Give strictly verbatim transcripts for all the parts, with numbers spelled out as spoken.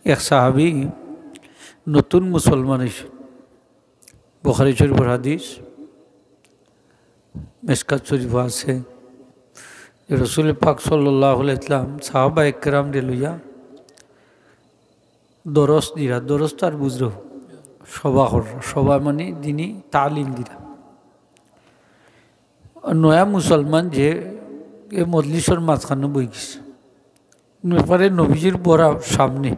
এক সাহাবী নতুন মুসলমান অইছইন। বুখারী শরীফর হাদিস, মেশকাত শরীফো আছে যে রসুল পাক সাল্লাল্লাহু আলাইহি ওয়াসাল্লাম সাহাবা একরামরে লইয়া দরস দিরা, দরস তো আর বুঝরো, সভা কররা, সভা মানে দিনি তালিম দিরা। নয়া মুসলমান যে এ মজলিসর মাঝখানো বই গেছে, ব্যাপারে নবীজির বড় সামনে,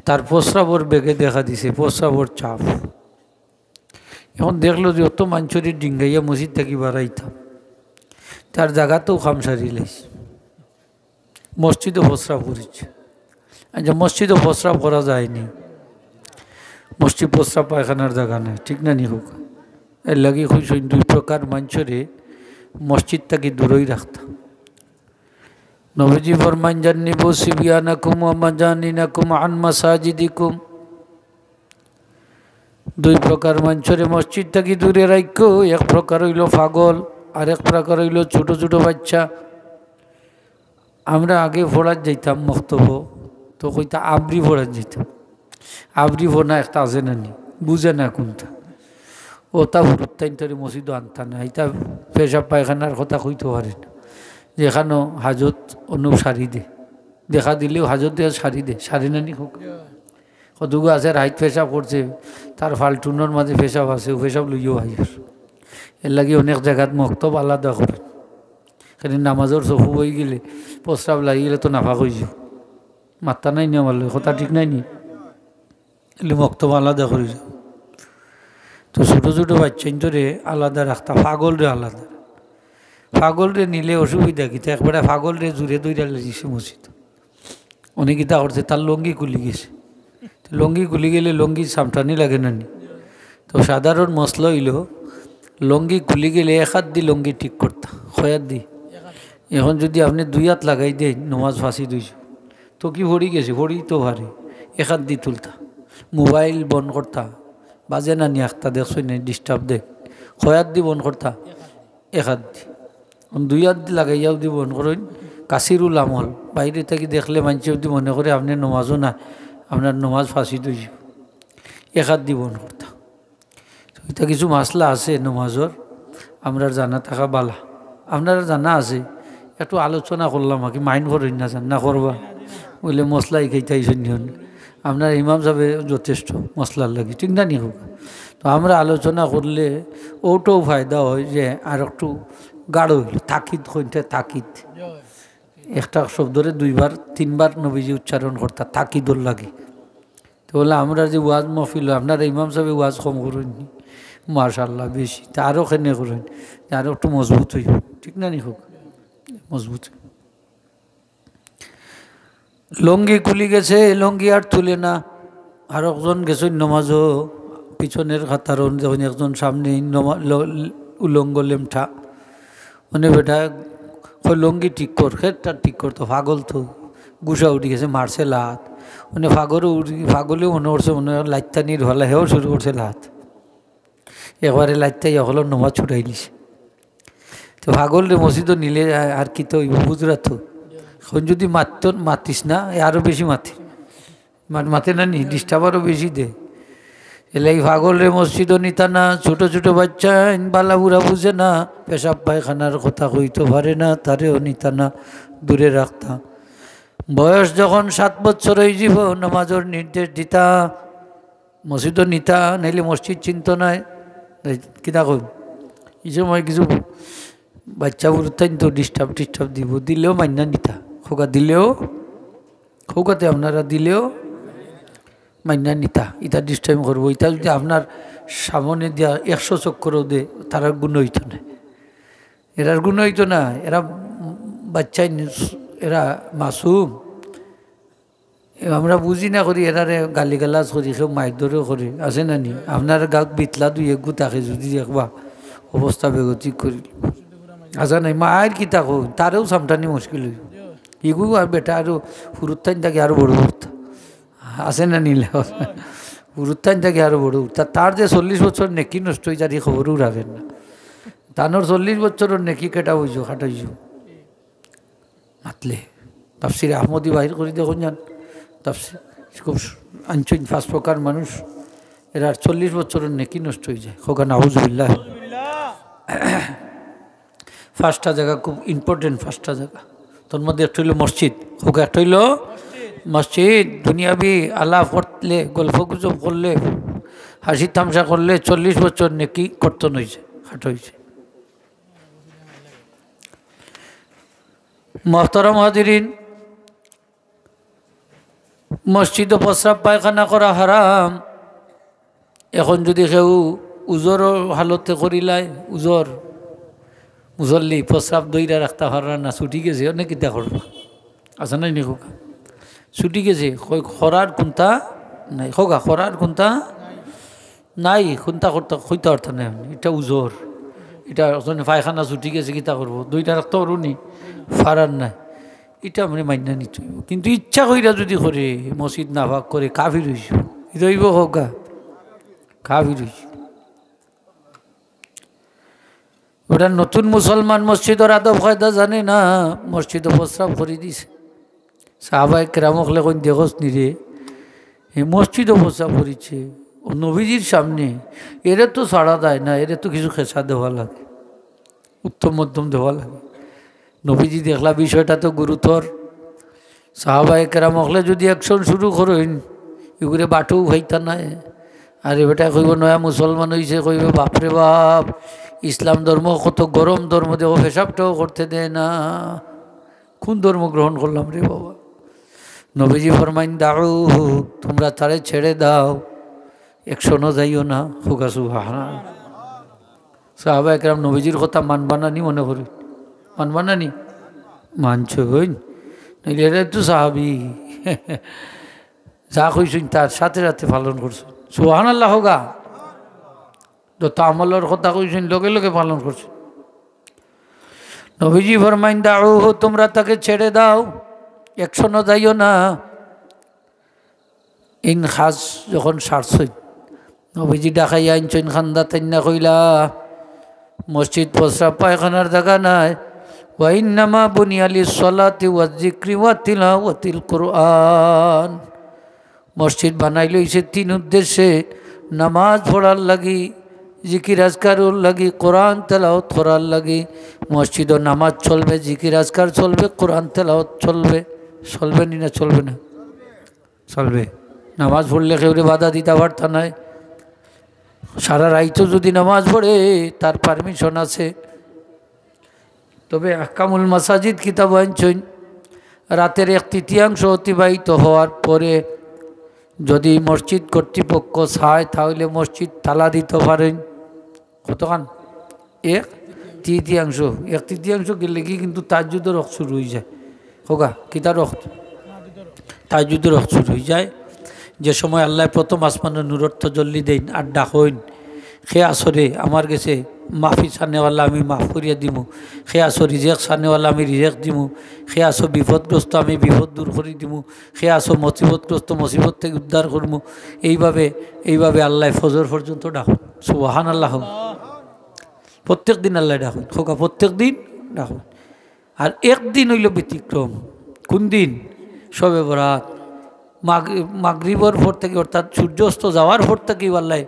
তার প্রস্রাবর ব্যাগে দেখা দিছে প্রস্রাবর ছাপ। এখন দেখলো যে অত মানষরে ডিঙ্গাইয়া মসজিদ থাকি বারাইতাম, তার জাগাতেও কাম সারি লাইছে, মসজিদও প্রস্রাব করিছে। আচ্ছা, মসজিদও প্রস্রাব করা যায়নি, মসজিদ প্রস্রাব পায়খানার জাগা নায়, ঠিক না নি কউক্কা? এর লাগি কইছইন দুই প্রকার মানষরে মসজিদ থাকি দূরই রাখতা। নবীজি ফরমাইন, "জান্নিবু সিবিয়ানাকুম ওয়া মাজানিনাকুম আন মাসাজিদিকুম।" দুই প্রকার মানষরে মসজিদ থাকি দূরে রাখো, এক প্রকার অইলো পাগল, আর এক প্রকার অইলো ছোট ছোট বাচ্চা। আমরা আগে পড়াত যাইতাম মক্তবো, তো কইতা আবরি পড়াত যাইতাম। আবরি পড়া একটা আছে না নি, বুঝে না কুনটা। অতা হুরুত্তাইন্তরে মসজিদো আনতা না, ইতা পেশাব পায়খানার কথা কইতো পারে না। যেখানো হাজত অনো সারি দে, দেখা দিলেও হাজত দিয়া সারি দে, সারে না নি কউক্কা। কতগু আছে রাইত পেশাব করছে, তার ফালটুনর মাঝে পেশাব আছে, অউ পেশাব লইয়াও আইর। এর লাগি অনেক জাগাত মক্তব আলাদা করে। খালি নামাজর সফু অইগেলে, প্রস্রাব লাগিগেলে তো নাপাক অইযিবো। মাত্তা নাই নি আমার লগে, কথা ঠিক নায় নি? এলে মক্তব আলাদা করি যাও। তো ছোট ছোট বাচ্চাইন্তরে আলাদা রাখতা, পাগলরে আলাদা। পাগলরে নিলে অসুবিধা কিতা? একবারে পাগলরে জুরে ধইরা লইছে মসজিদ। অনে কিতা করছে, তার লুঙ্গি খুলি গেছে। তো লুঙ্গি খুলি গেলে লুঙ্গি সামটানি লাগে না নি? তো সাধারণ মসলা অইলো, লুঙ্গি খুলি গেলে এক আত দি লুঙ্গি ঠিক করতা, কয় আত দি? এখন যদি আপনে দুই আত লাগাই দেইন, নমাজ ফাঁসি দিছো, তো কি পড়ি গেছে? পড়ি তো পারে, এক আত দি তুলতা, মোবাইল বন্ধ করতা, বাজে না নি আখতা, দেখছইন নি, disturb দে, কয় আত দি বন্ধ করতা? এক আত দি। অখন দুই আত দি লাগাইয়া যদি বন্ধ করইন, কাসিরুল আমল, বাইরে থাকি দেখলে মানষে যদি মনে করে আপনে নমাজও না, আপনার নমাজ ফাঁসি দিছো, এক আত দি বন্ধ করতা। তো ইতা কিছু মাসলা আছে নমাজর, আমরার জানা থাকা বালা। আপনারার জানা আছে, একটু আলোচনা করলাম আর কি, mind করইন না, জান না করবা। বলে মসলা ইখাইতাই শুনিও না। আপনার ইমাম সাহেব যথেষ্ট মসলার লাগি, ঠিক না নি কউক্কা? তো আমরা আলোচনা করলে অউটাও ফায়দা অয় যে আর একটু গাঢ় অইল, তাকিদ কইতে তাকিদ। একটা শব্দরে দুইবার, তিনবার নবীজি উচ্চারণ করতা, তাকিদর লাগি। তো বলে, আমরা যে ওয়াজ মহফিল, আপনারা ইমাম সাহেব ওয়াজ কম করইন নি? মাশাআল্লাহ, বেশি। তা আরো কেনে করইন? যে আরো একটু মজবুত অইব। ঠিক না নি কউক্কা? মজবুত। লুঙ্গি খুলি গেছে, লুঙ্গি আর তুলে না। আর একজন গেছইন নমাজো, পিছনের কাতারো, যখন একজন সামনে নমা-, ল-, উলঙ্গ লেমঠা। অনে বেটা কয়, "লুঙ্গি ঠিক কর, খেরটা ঠিক কর।" তো পাগল তো, গুসা উঠি গেছে, মারছে লাত। অনে পাগলও উঠি, পাগলেও মনে করছে, মনে হয় লাত্তানির হলা, হেও শুরু করছে লাত। একবারে লাত্তাই হকলর নমাজ ছুটাই নিছে। তো পাগলরে মসজিদো নিলে আ-, আর কিতা অইব, বুঝরা তো। এখন যদি মাততো, মাতিস না, এ আরো বেশি মাতে। মা-, মাতে না নি, disturb আরো বেশি দে। এলাই পাগলরে মসজিদো নিতা না, ছোট ছোট বাচ্চা, ইন বালা বুড়া বুঝে না, পেশাব পায়খানার কথা কইতো পারে না, তারেও নিতা না, দূরে রাখতা। বয়স যখন সাত বছর অইযিবো, নমাজর নির্দেশ দিতা, মসজিদো নিতা, নাইলে মসজিদ চিনতো নায়। এই কিতা কই? এই সময় কিছু বাচ্চা বুরুতাইন তো disturb টিস্টার্ব দিব, দিলেও মাইন্না নিতা। খোকা দিলেও, খোকাতে আপনারা দিলেও মাইন্না নিতা। ইতা disturb করবো, ইতা যদি আপনার সামনে দিয়া একশো চক্করও দে, তারার গুণ অইতো না। এরার গুণ অইতো না, এরা বাচ্চাই নি-, এরা মাসুম। এ আমরা বুঝি না করি, এরারে গালিগালাজ করি, কেউ মাইর ধরেও করে, আছে না নি? আপনার গাঁত বিতলা দুই এগু থাকে, যদি দেখবা অবস্থা বেগতিক করি। আছে নাই? মাইর কিতা কই, তারেও সামটানি মুশকিল অইব। ইগু আর বেটা আরো হুরুত্তাইন থাকি আরো বড় হুরুত্তা। আছে না নি? হুরুত্তাইন থাকি আরো বড় হুরুত্তা। তার যে চল্লিশ বছর নেকি নষ্ট অই যার, ই খবরও রাখেন না। তানর চল্লিশ বছরর নেকি কেটা অইছো, খাটাইছো। মাতলে তাফসিরে আহমদি বাহির করি দেখুন যান, তাফসীর খুব আনছইন, পাঁচ প্রকার মানুষ, এরার চল্লিশ বছরর নেকি নষ্ট অইযায়। কউক্কা নাউজুবিল্লাহ। পাঁচটা জাগা খুব important, পাঁচটা জাগা। তার মধ্যে একটা অইলো মসজিদ, কউক্কা একটা অইলো মসজিদ। দুনিয়াবি আলাপ করলে, গল্প গুজব করলে, হাসি তামশা করলে চল্লিশ বছর নেকি কর্তন অইযায়, কাটা অইযায়। মোহতারাম হাজিরিন, মসজিদো প্রস্রাব পায়খানা করা হারাম। এখন যুদি কেউ উজর হালতে করিলায়, উজর, মুসল্লি প্রস্রাব ধইরা রাখতা পাররা না, ছুটি গেছে, অনে কিতা করবা? আছে নায় নি কউক্কা? ছুটি গেছে, কই-, করার কুন্তা নাই, কউক্কা, করার কুন্তা নাই, কুন্তা করতা, কইতা পারতা নায়। ইটা উজর, ইটা একজনে পায়খানা ছুটি গেছে, কিতা করবো? ধইরা রাখতা পারবো নি? পারার নায়। ইটা আমরা মাইন্না নিতে অইবো। কিন্তু ইচ্ছা কইরা যুদি করে, মসজিদ নাপাক করে, কাফির অইযিবো। ইটা অইবো কউক্কা, কাফির অইযিবো। ওটা নতুন মুসলমান, মসজিদর আদব কায়দা জানে না, মসজিদো প্রস্রাব করি দিছে। সাহাবায়ে কেরাম অকলে কইন, "দেখোস নি রে, হে মসজিদো প্রস্রাব করিছে, ও নবীজির সামনে, এরে তো ছাড়া যায় না, এরে তো কিছু খেসা দেওয়া লাগে, উত্তম মধ্যম দেওয়া লাগে।" নবীজি দেখলা বিষয়টা তো গুরুতর। সাহাবায়ে কেরাম অকলে যুদি action শুরু করইন, ইগুরে বাটও পাইতা নায়। আর এ বেটায় কইবো, নয়া মুসলমান অইছে, কইবো, "বাপরে বাপ, ইসলাম ধর্ম কত গরম ধর্ম, দেখো, পেশাবটাও করতে দেয় না। কোন ধর্ম গ্রহণ করলাম রে বাবা?" নবীজি ফরমাইন, "দাউহু, তুমরা তারে ছেড়ে দাও, actionও যাইও না।" কউক্কা সুবহানাল্লাহ। সাহাবায়ে কেরাম নবীজির কথা মানবা না নি মনে করি? মানবা না নি? মানছইন। নাইলে এরা তো সাহাবী। যা কইছইন তার সাথে সাথে পালন করছইন। সুবহানাল্লাহ কউক্কা। যত আমলর কথা কইছইন লগে লগে পালন করছইন। নবীজি ফরমাইন, "দাউহু, তুমরা তাকে ছেড়ে দাও, actionও যাইও না।" ইন কাজ যখন সারছইন, নবীজি ডাকাইয়া আনছইন, কান্দাত আনিয়া কইলা, "মসজিদ প্রস্রাব পায়খানার জাগা নায়, ওয়া ইন্নামা বুনিয়া লিস-সলাতি ওয়াজ-জিকরি ওয়া তিলাওয়াতিল কুরআন।" মসজিদ বানাইল অইছে তিন উদ্দেশ্যে, নামাজ পড়ার লাগি, জিকির আজকারর লাগি, কোরআন তেলাওয়াত করার লাগি। মসজিদো নামাজ চলবে, জিকির আজকার চলবে, কোরআন তেলাওয়াত চলবে। চলবে নি না চলবে না? চলবে। নামাজ পড়লে কেউরে বাধা দিতা পারতা নায়। সারা রাইতও যুদি নামাজ পড়ে, তার permission আছে। তবে আহকামুল মাসাজিদ কিতাবো আনছইন, রাতের এক তৃতীয়াংশ অতিবাহিত হওয়ার পরে যুদি মসজিদ কর্তৃপক্ষ চায়, তাহলে মসজিদ তালা দিতে পারেন। কতখান? এক তৃতীয়াংশ। এক তৃতীয়াংশ গেলেগি কিন্তু তাহাজ্জুদর ওয়াক্ত শুরু অইযায়। কউক্কা, কিতার ওয়াক্ত? তাহাজ্জুদর ওয়াক্ত শুরু অইযায়। যে সময় আল্লায় প্রথম আসমানো নূরর তজল্লি দেইন আর ডাকইন, "কে আছো রে, আমার গেছে মাফি চানেওয়ালা, আমি মাফ করিয়া দিমু। কে আছো রিজেক চানেওয়ালা, আমি রিজেক দিমু। কে আছো বিপদগ্রস্ত, আমি বিপদ দূর করি দিমু। কে আছো মুসিবতগ্রস্ত, মুসিবত থাকি উদ্ধার করমু।" এইভাবে, এইভাবে আল্লায় ফজর পর্যন্ত ডাকইন। সুবহানাল্লাহ। প্রত্যেক দিন আল্লায় ডাকইন, কউক্কা, প্রত্যেক দিন ডাকইন। আর একদিন অইলো ব্যতিক্রম। কোন দিন? শবে বরাত। মাগ-, মাগরিবর পর থাকি, অর্থাৎ সূর্য অস্ত যাওয়ার পর থাকি আল্লায়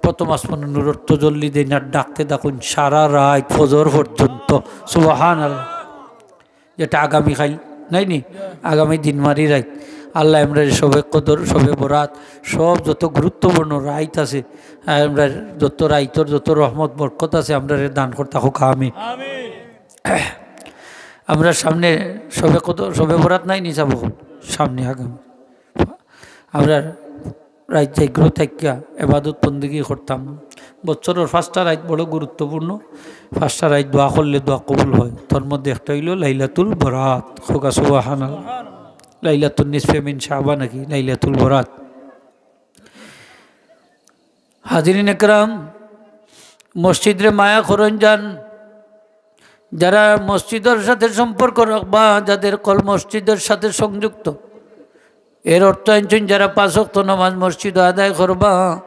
প্রথম আসমানো নূরর তজল্লি দেইন আর ডাকতে ডাকইন সারা রাইত ফজর পর্যন্ত। সুবহানাল্লাহ। যেটা আগামী কাইল, নায় নি? আগামী দিনমারি রাইত। আল্লায় আমরারে শবে কদর, শবে বরাত, সব যত গুরুত্বপূর্ণ রাইত আছে, আমরার যত রাইতর যত রহমত বরকত আছে, আমরারে দান করতা কউক্কা, আমিন। আমরা সামনে শবে কদর, শবে বরাত নায় নি, যাইবো সামনে আগামী। আমরা রাইত জাগ্রত থাকিয়া এবাদত বন্দেগী করতাম। বছরর পাঁচটা রাইত বড় গুরুত্বপূর্ণ। পাঁচটা রাইত দোয়া করলে দোয়া কবুল হয়। তার মধ্যে একটা অইলো লাইলাতুল বরাত। কউক্কা সুবহানাল্লাহ। লাইলাতুন নিসফে মিন শাবান নাকি লাইলাতুল বরাত। হাজিরিন একরাম, মসজিদরে মায়া করইন যান। যারা মসজিদর সাথে সম্পর্ক রাখবা, যাদের কল মসজিদর সাথে সংযুক্ত, এর অর্থ আনছইন যারা পাঁচ ওয়াক্ত নামাজ মসজিদো আদায় করবা,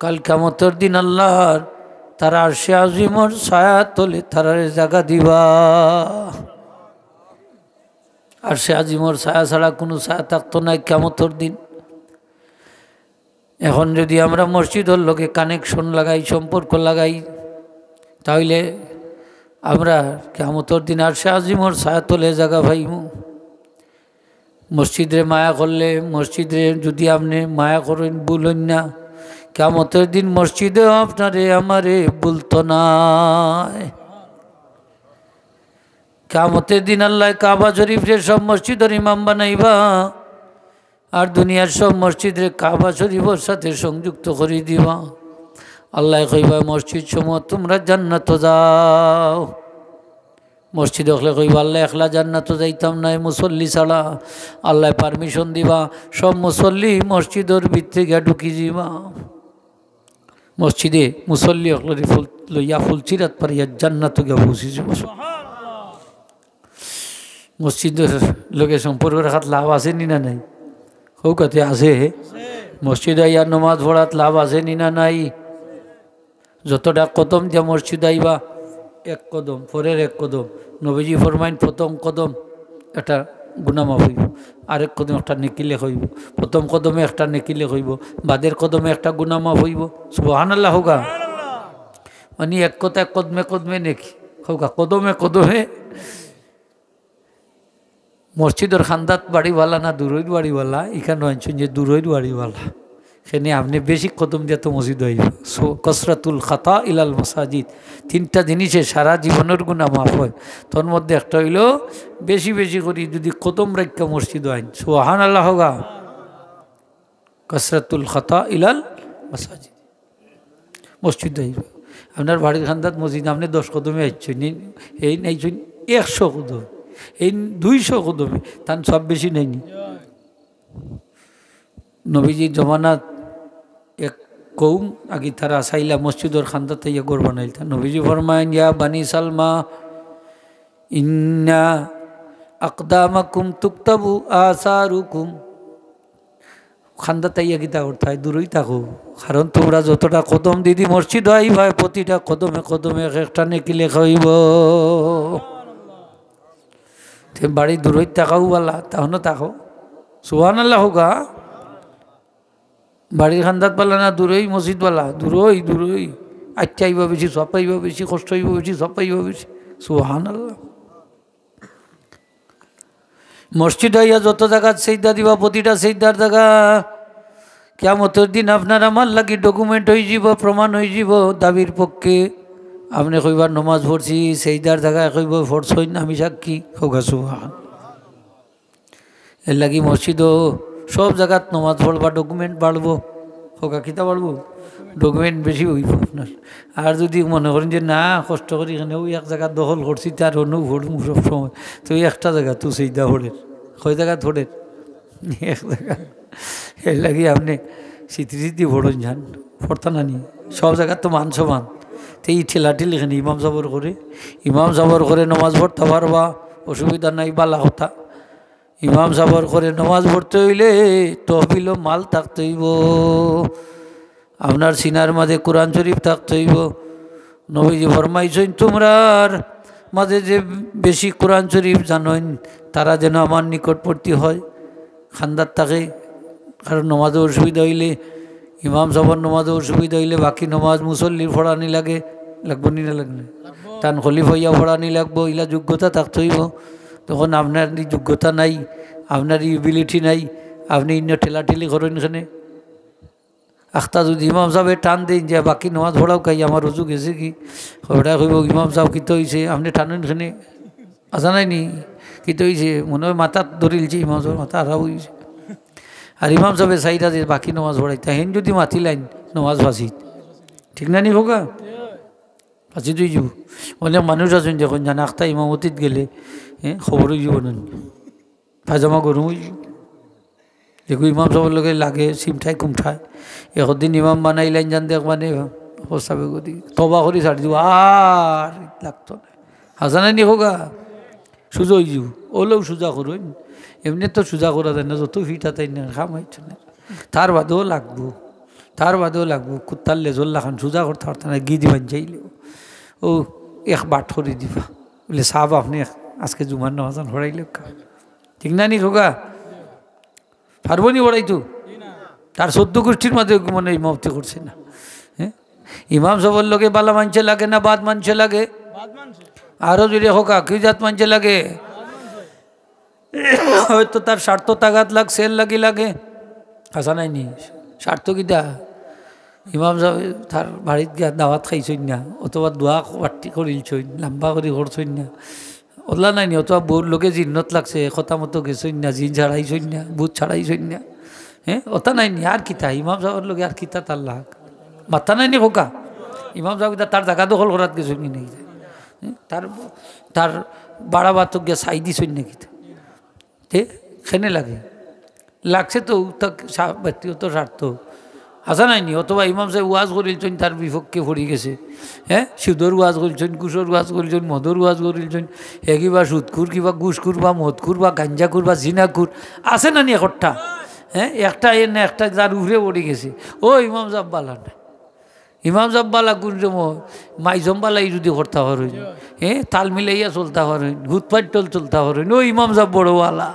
কাল কিয়ামতর দিন আল্লার তার আরশে আজিমর ছায়া তলে তারারে জাগা দিবা। আরশে আজিমর ছায়া ছাড়া কুনু ছায়া থাকতো নায় কিয়ামতর দিন। এখন যুদি আমরা মসজিদর লগে connection লাগাই, সম্পর্ক লাগাই, তাইলে আমরা কিয়ামতর দিন আরশে আজিমর ছায়া তলে জাগা পাইমু। মসজিদরে মায়া করলে, মসজিদরে যুদি আপনে মায়া করইন, ভুলইন না, কিয়ামতর দিন মসজিদে আপনারে আমারে ভুলতো নায়। কিয়ামতর দিন আল্লায় কাবা শরীফরে সব মসজিদর ইমাম বানাইবা, আর দুনিয়ার সব মসজিদরে কাবা শরীফর সাথে সংযুক্ত করি দিবা। আল্লায় কইবা, "মসজিদ সমূহ, তুমরা জান্নাতো যাও।" মসজিদ অকলে কইবা, "আল্লাহ, একলা জান্নাতো যাইতাম নায় মুসল্লি ছাড়া।" আল্লায় permission দিবা, সব মুসল্লি মসজিদর ভিতরে গিয়া ঢুকি যিবা। মসজিদে মুসল্লি অকলরে ফুল লইয়া ফুলসিরাত পারিয়া জান্নাতো গিয়া পৌঁছি যিবা। মসজিদর লগে সম্পর্ক রাখাত লাভ আছে নি না নাই? কউক্কা তে আছে। মসজিদ আইয়া নমাজ পড়াত লাভ আছে নি না নাই? যতটা কদম দিয়া মসজিদ আইবা, এক কদম, পরের এক কদম। নবীজি ফরমাইন, প্রথম কদম একটা গুনা মাফ অইবো, আরেক কদম একটা নেকি লেখা অইবো। প্রথম কদমে একটা নেকি লেখা অইবো, বাদের কদমে একটা গুনা মাফ অইবো। সুবহানাল্লাহ কউক্কা। মানে এক কথায় কদমে কদমে নেকি। কউক্কা, কদমে কদমে। মসজিদর কান্দাত বাড়িওয়ালা না দূরইর বাড়িওয়ালা, ইখান আনছইন যে দূরইর বাড়িওয়ালা। কেনে আপনে বেশি কদম দিয়া তো মসজিদ আইবা। So, কাসরাতুল খাতা ইলাল মাসাজিদ। তিনটা জিনিসে সারা জীবনর গুনা মাফ অয়। তার মধ্যে একটা অইলো বেশি বেশি করি যুদি কদম রাখিয়া মসজিদ আইন। সুবহানাল্লাহ কউক্কা। কাসরাতুল খাতা ইলাল মাসাজিদ। মসজিদ আইবা। আপনার বাড়ির কান্দাত মসজিদ, আপনে দশ কদমে আইছইন, এই, এই নাইছইন একশো কদম, এই দুইশো কদমে, তান সব বেশি নাইনি। নবীজির জমানাত এক কওম আগে তারা চাইলা মসজিদর কান্দাত আইয়া ঘর বানাইলতা। নবীজি ফরমাইন, "ইয়া বানি সালমা, ইন্না আকদামাকুম তুকতাবু আসারুকুম।" কান্দাত আইয়া কিতা করতায়? দূরই থাকো, কারণ তুমরা যতটা কদম দিদি মসজিদ আইবায়, প্রতিটা কদমে কদমে এক একটা নেকি লেখা অইবো। তে বাড়ি দূরই থাকাও বালা, তাহলে থাকো। সুবহানাল্লাহ কউক্কা। বাড়ির কান্দাত বালা না দূরই মসজিদ বালা? দূরই, দূরই। আচ্ছা, আইবা বেশি, সব পাইবা বেশি, কষ্ট অইবা বেশি, সব পাইবা বেশি। সুবহানাল্লাহ। মসজিদ আইয়া যত জাগাত সেজদা দিবা, প্রতিটা সেজদার জাগা কিয়ামতর দিন আপনার আমার লাগি document অইযিবো, প্রমাণ অইযিবো দাবির পক্ষে। আপনে কইবা নমাজ পড়ছি, সেজদার জাগায় কইবো পড়ছইন, আমি সাক্ষী। কউক্কা সুবহান। এর লাগি মসজিদও সব জাগাত নমাজ পড়বা, document বাড়বো। কউক্কা কিতা বাড়বো? Document বেশি অইবো আপনার। আর যুদি মনে করইন যে না, কষ্ট করি এখানে ওই এক জাগা দখল করছি, তার অনু পড়মু সব সময়, তে ওই একটা জাগাত তো সেজদা পড়ের। কয় জাগাত পড়ের? এক জাগা। এর লাগি আপনে সিদ্ধি সিদ্ধি পড়ইন যান, পড়তা না নি? সব জাগাত তো মান সমান। তে ই ঠেলাঠেলি কেনে ইমাম সাবর ঘরে, ইমাম সাবর ঘরে নমাজ পড়তা পারবা, অসুবিধা নাই, বালা কথা। ইমাম সাবর ঘরে নমাজ পড়তে অইলে তহবিলো মাল থাকতে অইবো, আপনার সিনার মাঝে কোরআন শরীফ থাকতে অইবো। নবীজি ফরমাইছইন, তুমরার মাঝে যে বেশি কোরআন শরীফ জানইন, তারা যেন আমার নিকটবর্তী হয়, কান্দাত থাকে। কারণ নমাজও অসুবিধা অইলে, ইমাম সাবর নমাজও অসুবিধা অইলে বাকি নমাজ মুসল্লির পড়ানি লাগে, লাগবো নি না লাগে না? তান খলিফা অইয়া পড়ানি লাগবো, ইলা যোগ্যতা থাকতে অইবো। তখন আপনার ই যোগ্যতা নাই, আপনার ই ability নাই, আপনে ইনো ঠেলাঠেলি করইন কেনে। আখতা যুদি ইমাম সাবে টান দেইন যে বাকি নমাজ পড়াউক্কা, আমার অজু গেছেগি, কয়টা কইবো, "ইমাম সাব কিতা অইছে, আপনে টানইন কেনে?" আছে নায় নি? কিতা অইছে? মনে অয় মাথাত ধরিলছে, ইমাম সাবর মাথা খারাপ অইছে। আর ইমাম সাবে চাইরা যে বাকি নমাজ পড়াইতা, হেন যুদি মাতিলাইন, নমাজ ফাঁসিত। ঠিক না নি কউক্কা? ফাঁসিত অইযিবো। অনেক মানুষ আছইন দেখইন যান, আখতা ইমামতিত গেলে, হ্যাঁ, খবর অইযিবো না নি? পায়জামা গরম অইযিবো। দেখো ইমাম সাবর লগে লাগে, চিমটায় কুমটায়। একদিন ইমাম বানাইলাইন যান, দেখবা নে, অবস্থা বেগতি। তওবা করি ছাড়ি দিবো, আর লাগতো না। আছে নায় নি কউক্কা? সুজা অইযিবো। অউলাও সুজা করইন। এমনে তো সুজা করা যায় না, যত ফিটা তাই না, কাম অইতো না। তার বাদেও লাগবো, তার বাদেও লাগবো। কুত্তার লেজর লাখান সুজা করতা পারতা না, গিদি বানজাইলে। ও এক বাট করি দিবা। বলে, "সাব, আপনে আজকে জুমার নমাজ পড়াইলাউক্কা।" ঠিক না নি খোকা? পারবো নি পড়াইতো? তার চৌদ্দ গোষ্ঠীর মাঝে মনে হয় ইমামতি করছে না। হ্যাঁ? ইমাম সাবর লগে বালা মানষে লাগে না বাদ মানষে লাগে? আরো জুরে খোকা, কি জাত মানষে লাগে? হয়তো তার স্বার্থ তাগাদ লাগছে, এর লাগি লাগে। হাছা নায় নি? স্বার্থ কিতা? ইমাম সাব তার বাড়িত গিয়া দাওয়াত খাইছইন না, অথবা দোয়া পার্টি করিলছইন, লম্বা করি করছইন না, অলা নায় নি? অথবা বউর লগে জিন্নত লাগছে, কথা মতো গেছইন না, জিন ছাড়াইছইন না, বুত ছাড়াইছইন না। হ্যাঁ, অতা নায় নি? আর কিতা? ইমাম সাবর লগে আর কিতা তার লাগ? মাথা নায় নি খোকা? ইমাম সাব কিতা তার জাগা দখল করাত গেছইন নি নাকি? হ্যাঁ, তার, তার বাড়া বাতক গিয়া ছাই দিছইন না কিতা? তে কেনে লাগে? লাগছে তো তার সা-, ব্যক্তিগত স্বার্থ। হাছা নায় নি? অথবা ইমাম সাব ওয়াজ করিলছইন, তার বিপক্ষে পড়ি গেছে। হ্যাঁ, সুদর ওয়াজ করিলছইন, ঘুষর ওয়াজ করিলছইন, মদর ওয়াজ করিলছইন, হে কিবা সুদখুর, কিবা ঘুষখুর, বা মদখুর, বা গাঞ্জাখুর, বা জিনাখুর, আছে না নি একটা? হ্যাঁ, একটা এর না একটা তার উপরে পড়ি গেছে। ও ইমাম সাব বালা না। ইমাম সাব বালা কোন সময়? মাইজম বালাই যদি করতা পারইন, হ্যাঁ, তাল মিলাইয়া চলতা পারইন, হুতপাইট্টল চলতা পারইন, ও ইমাম সাব বড় বালা।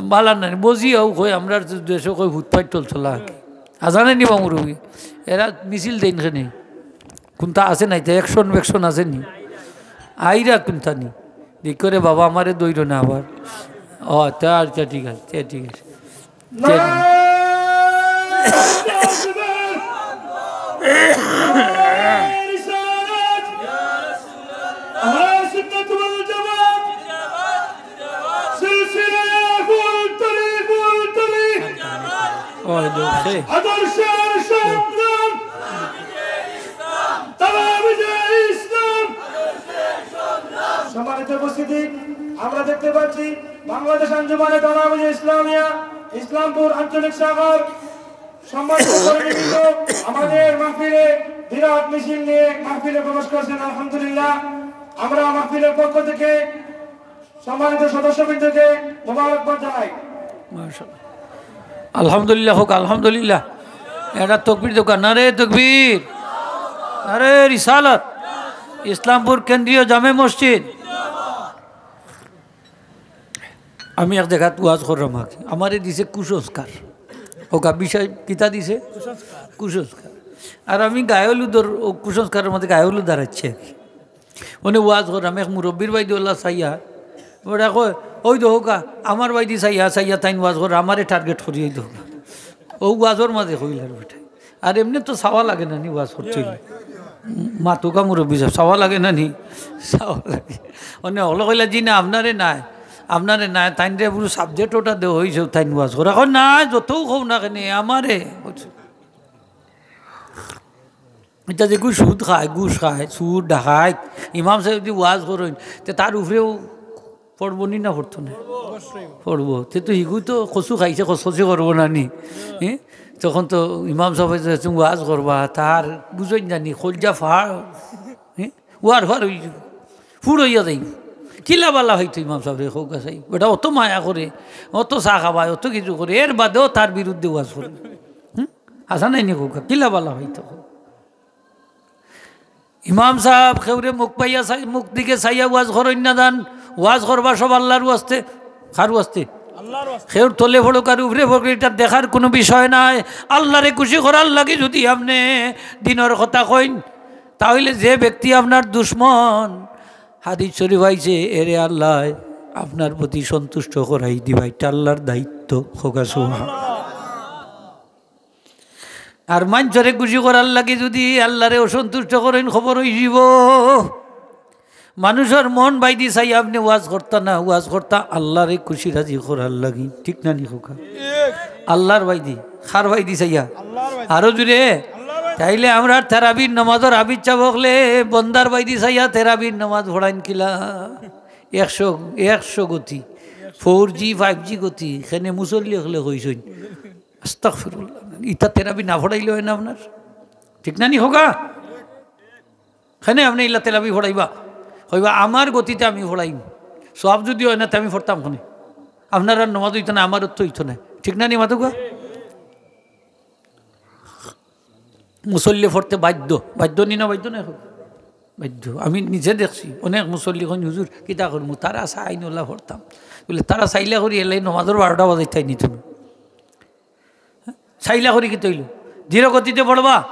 বালা নায়, বুঝিয়াও কয়, আমরার দেশো কয় হুতপাইট্টল চলা। হাছা নায় নি বা মুরব্বি? এরা মিছিল দেইন কেনে? কুনতা আছে নাই? তে action faction আছে নি? আইরা কুনতা নি? দেখ করে বাবা, আমারে দৌড়ো না আবার। ও, তা আচ্ছা, ঠিক আছে, তা ঠিক আছে। নারায়ে তাকবীর। নারায়ে রিসালাত। আহলে সুন্নাত ওয়াল জামাত। সিলসিলায়ে ফুলতলি, ফুলতলি। ওই দেখছে। আদর্শের সন্ধান। তালাবিজে ইসলাম। সম্মানিত উপস্থিতি, আমরা দেখতে পাচ্ছি বাংলাদেশ আঞ্জুমানে তালাবিজে ইসলামিয়া ইসলামপুর আঞ্চলিক শাখার সম্মানিত কর্মীবৃন্দ আমাদের মাহফিলে বিরাট মিছিল নিয়ে মাহফিলে প্রবেশ করছেন। আলহামদুলিল্লাহ, আমরা মাহফিলের পক্ষ থেকে সম্মানিত সদস্যবৃন্দকে মোবারকবাদ জানাই। মাশাআল্লাহ। আলহামদুলিল্লাহ হোক, আলহামদুলিল্লাহ। এটা তকবীর দরকার, নারে তকবীর, নারে রিসালাত, ইসলামপুর কেন্দ্রীয় জামে মসজিদ। আমি এক জাগাত ওয়াজ করলাম আগে, আমারে দিছে কুসংস্কার। ও গাব্বি সাহেব কিতা দিছে? কুসংস্কার। আর আমি গায়ে হলুদর, ও কুসংস্কারের মধ্যে গায়ে হলুদ দাঁড়াচ্ছে আর কি। মানে ওয়াজ করলাম, এক মুরব্বির বাইদি ওলা চাইয়া, ওরা কয়, "ওই দেখো কা, আমার বাইদি চাইয়া, চাইয়া তাইন ওয়াজ করে, আমারে টার্গেট করি, ওই দেখো কা।" ও ওয়াজর মাঝে কইল আর বেটায়। আর এমনে তো চাওয়া লাগে না নি ওয়াজ করতে অইলে। মাতুকা মুরব্বি সাহেব, চাওয়া লাগে না নি? চাওয়া লাগে। মানে হকলে কইলা, "জি না, আপনারে নায়, আপনারে নায়, তাইনরে পুরো সাবজেক্ট ওটা দেওয়া হইছে, তাইন ওয়াজ করে।" কয়, "না, যতউ কও না কেনে, আমারে।" ইতা যেগু সুদ খায়, ঘুষ খায়, চুর, ডাকাইত, ইমাম সাহেব যদি ওয়াজ করইন, তে তার উপরেও পড়বো নি না পড়তো না? পড়বো। তে তো হিগু তো কচু খাইছে, খসখসি করবো না নি? হ্যাঁ? তখন তো ইমাম সাহেব যে তুমি ওয়াজ করবা, তার বুঝইন জানি, কলজা ফাড়, হ্যাঁ? ওয়ার ফার হই, ফুড় হইয়া যাই। কিলা বালা হইতো ইমাম সাহেব রে, হোক আছে। বেটা অত মায়া করে, অত চা খাবায়, অত কিছু করে, এর বাদেও তার বিরুদ্ধে ওয়াজ করে। হুম? হাছা নায় নি খোকা, কিলা বালা হইতো। ইমাম সাহেব কেউরে মুখ পাইয়া চাই-, মুখ দিকে চাইয়া ওয়াজ করইন না যান, ওয়াজ করবা সব আল্লাহর ওয়াস্তে। কার ওয়াস্তে? আল্লাহর ওয়াস্তে। কেউর তলে পড়ুক আর উপরে পড়ুক, এটা দেখার কোনো বিষয় নাই। আল্লাহরে খুশি করার লাগি যদি আপনে দিনর কথা কইন, তাহলে যে ব্যক্তি আপনার দুশমন, হাদিস শরীফ আইছে, এরে আল্লাহ আপনার প্রতি সন্তুষ্ট করাই দিবা, এটা আল্লাহর দায়িত্ব। হোক সুবহান। আর মানষরে খুশি করার লাগি যদি আল্লাহরে অসন্তুষ্ট করইন, খবর অইযিবো। মানুষর মন বাইদি চাইয়া আপনে ওয়াজ করতা না, ওয়াজ করতা আল্লাহরে খুশি রাজি করার লাগি, ঠিক না নি খোকা? আল্লাহর বাইদি, কার বাইদি চাইয়া? আল্লাহর বাইদি। আরো জুরে? আল্লাহর বাইদি। তাইলে আমরার তেরাবির নামাজর আবিচ্ছা বকলে বন্দার বাইদি চাইয়া তেরাবির নামাজ পড়াইন কিলা? একশো, একশো গতি, ফোর জি, ফাইভ জি গতি, কেনে মুসল্লি অকলে কইছইন। আস্তাগফিরুল্লাহ। ইতা তেরাবি না পড়াইলে অয় না আপনার? ঠিক না নি খোকা? কেনে আপনে ইলা তেরাবি পড়াইবা? কইবা, "আমার গতিতে আমি পড়াইমু। সওয়াব যদি অয় না, তে আমি পড়তাম কেনে? আপনার আর নমাজ অইতো না, আমার তো অইতো না।" ঠিক না নি মাতুকা? মুসল্লি পড়তে বাধ্য। বাধ্য নি না বাধ্য না এখন? বাধ্য। আমি নিজে দেখছি, অনেক মুসল্লি কইন, "হুজুর, কিতা করমু? তারা চাইন ওলা পড়তাম।" বলে, "তারা চাইলা করি এলাই নমাজর বারোটা বাজাইতায় নি তুমি? চাইলা করি কিতা অইলো? ধীর গতিতে পড়বা,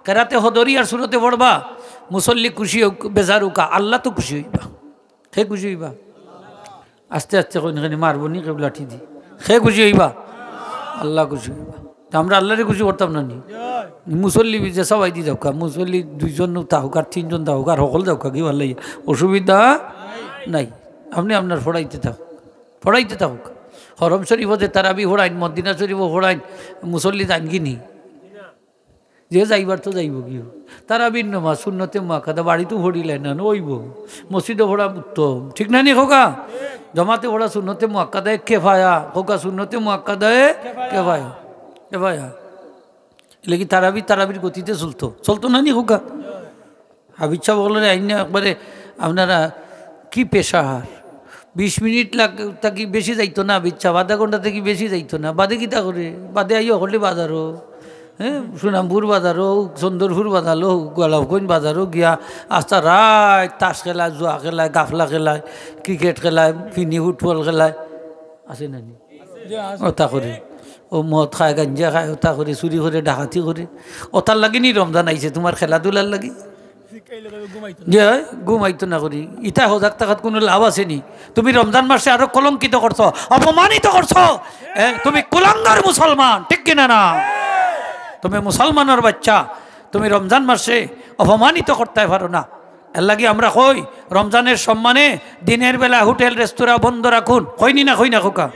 কেরাতে হদরি আর সুরতে পড়বা, মুসল্লি খুশি অউক, বেজার অউকা, আল্লাহ তো খুশি অইবা।" কে খুশি অইবা? আস্তে আস্তে কইন, কেনে মারবো নি কেউ লাঠি দি? কে খুশি অইবা? আল্লাহ খুশি অইবা। তে আমরা আল্লাহরে খুশি করতাম না নি? মুসল্লি যে সবাই দি যাউক্কা, মুসল্লি দুইজন থাউক আর তিনজন থাউক আর হকল যাউক্কা, কি ভালা লাগে? অসুবিধা নাই। আপনে আপনার পড়াইতে থাকুক, পড়াইতে থাকুক। হরম শরীফো যে তারাবি পড়াইন, মদিনা শরীফো পড়াইন, মুসল্লি যাইন কি নি? যে যাইবার তো যাইবো গিয়া। তারাবির নমাজ সুন্নতে মুআক্কাদা, বাড়িত পড়িলে না, না অইবো। মসজিদো পড়া উত্তম, ঠিক না নি কউক্কা? জমাতে পড়া সুন্নতে মুআক্কাদায়ে কেফায়া, কউক্কা সুন্নতে মুআক্কাদায়ে কেফায়া। কেফায়া। এরলাগি তারাবি, তারাবির গতিতে চলতো, চলতো না নি কউক্কা? হাফিজ সাব অকলরে আইন না একবারে আপনারা কি pressure? বিশ মিনিট লাগ-, থাকি বেশি যাইতো না হাফিজ সাব, আধা ঘন্টা থাকি বেশি যাইতো না। বাদে কিতা করে? বাদে আইয়া হকলে বাজারো, হ্যাঁ, সুনামপুর বাজারো, চন্দরপুর বাজারো, গোলাপগঞ্জ বাজারো গিয়া আস্তা রাইত তাস খেলায়, জুয়া খেলায়, গাফলা খেলায়, ক্রিকেট খেলায়, ফিনি ফুটবল খেলায়। আছে না নি? অতা করে। অউ মদ খায়, গাঞ্জা খায়, অতা করে, চুরি করে, ডাকাতি করে। অতার লাগি নি রমজান আইছে, তুমার খেলাধুলার লাগি? যে ঘুমাইতো না করি। ইতা হজাগ থাকাত কুনু লাভ আছে নি? তুমি রমজান মাসরে আরো কলঙ্কিত করছো, অপমানিত করছো। এ, তুমি কুলাঙ্গার মুসলমান, ঠিক কিনা না? তুমি মুসলমানর বাচ্চা, তুমি রমজান মাসরে অপমানিত করতায় পারো না। এরলাগি আমরা কই, রমজানের সম্মানে দিনের বেলা হোটেল রেস্তোরাঁ বন্ধ রাখুন, কই নি না, কই না কউক্কা?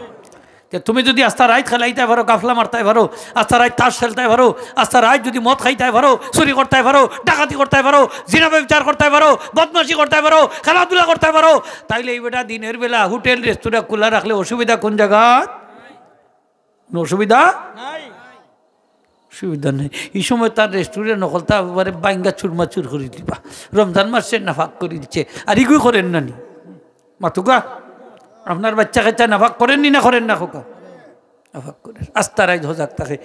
তে তুমি যুদি আস্তা রাইত খেলাইতায় পারো, গাফলা মারতায় পারো, আস্তা রাইত তাস খেলতায় পারো, আস্তা রাইত যুদি মদ খাইতায় পারো, চুরি করতায় পারো, ডাকাতি করতায় পারো, জিনা ব্যভিচার করতায় পারো, বদমাশি করতায় পারো, খেলাধুলা করতায় পারো, তাইলে ই বেটা দিনের বেলা হোটেল রেস্তোরাঁ খুলা রাখলে অসুবিধা কুন জাগাত? কুনু অসুবিধা? অসুবিধা নাই। ই সময় তার রেস্টুরেন্ট অকলতা একবারে ভাইঙ্গা চুরমাচুর করি দিবা। রমজান মাসরে নাপাক করি দিছে। আর ইগু করের না নি? মাতুক্কা, আপনার বাচ্চা কাচ্চা নাপাক করের নি না করের না কউক্কা? নাপাক করের। আস্তা রাইত হজাগ থাকে।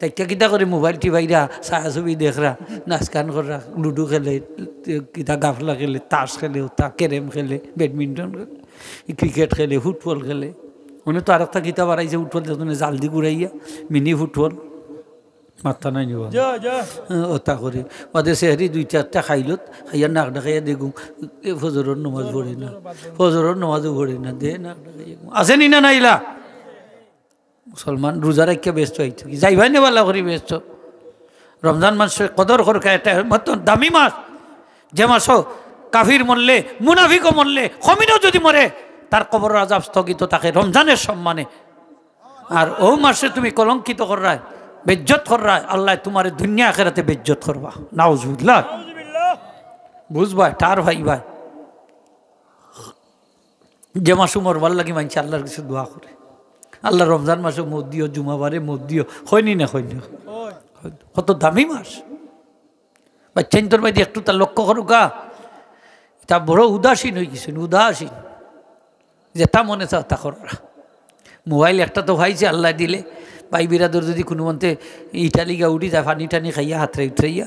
তাইক্কা কিতা করে মোবাইল টিপাইরা, ছায়াছবি দেখরা, নাচ গান কররা, লুডু খেলে, কিতা গাফলা খেলে, তাস খেলে, অতা ক্যারেম খেলে, ব্যাডমিন্টন খেলে, ক্রিকেট খেলে, ফুটবল খেলে। অনে তো আরেকটা কিতা বাড়াইছে, ফুটবল দেখছো নি, জাল দি ঘুরাইয়া, মিনি ফুটবল। মাত্তা নাই নি বা? অতা করে। বাদে সেহরি দুই চাইরটা খাইলত, খাইয়া নাক ডাকাইয়া দেখুম, এ ফজরর নমাজ পড়ে না, ফজরর নমাজও পড়ে না, দে নাক ডাকাইয়া ঘুম। আছে নি না নাইলা? মুসলমান রোজা রাখিয়া বেহেস্তো আইতো কি? যাইবায় নি ভালা করি বেহেস্তো? রমজান মাসরে কদর করউক্কা, ইটা অত্যন্ত দামি মাস। যে মাসো কাফির মরলে, মুনাফিকও মরলে, খমিনও যুদি মরে, তার কবরর আযাব স্থগিত থাকে রমজানের সম্মানে। আর অউ মাসরে তুমি কলঙ্কিত কররায়, বেইজ্জত কররায়, আল্লায় তুমারে দুনিয়া আখেরাতে বেইজ্জত করবা। নাউজুবিল্লাহ। বুঝবায়, ঠার পাইবায়। যে মাসো মরবার লাগি মানষে আল্লার কাছে দোয়া করে, "আল্লাহ, রমজান মাসো মউত দিও, জুমাবারে মউত দিও", কয় নি না, কয় নি? কত দামি মাস। বাচ্চাইন্তর বায়দি একটুতা লক্ষ্য করউক্কা, ইতা বড় উদাসীন অইগেছইন, উদাসীন। যেতা মনে চায় অতা কররা। মোবাইল একটা তো পাইছে আল্লায় দিলে, ভাই বিরাদর যুদি কুনুমন্তে ইটালি গিয়া উঠি যায়, পানি টানি খাইয়া, হাতরাই উতরাইয়া,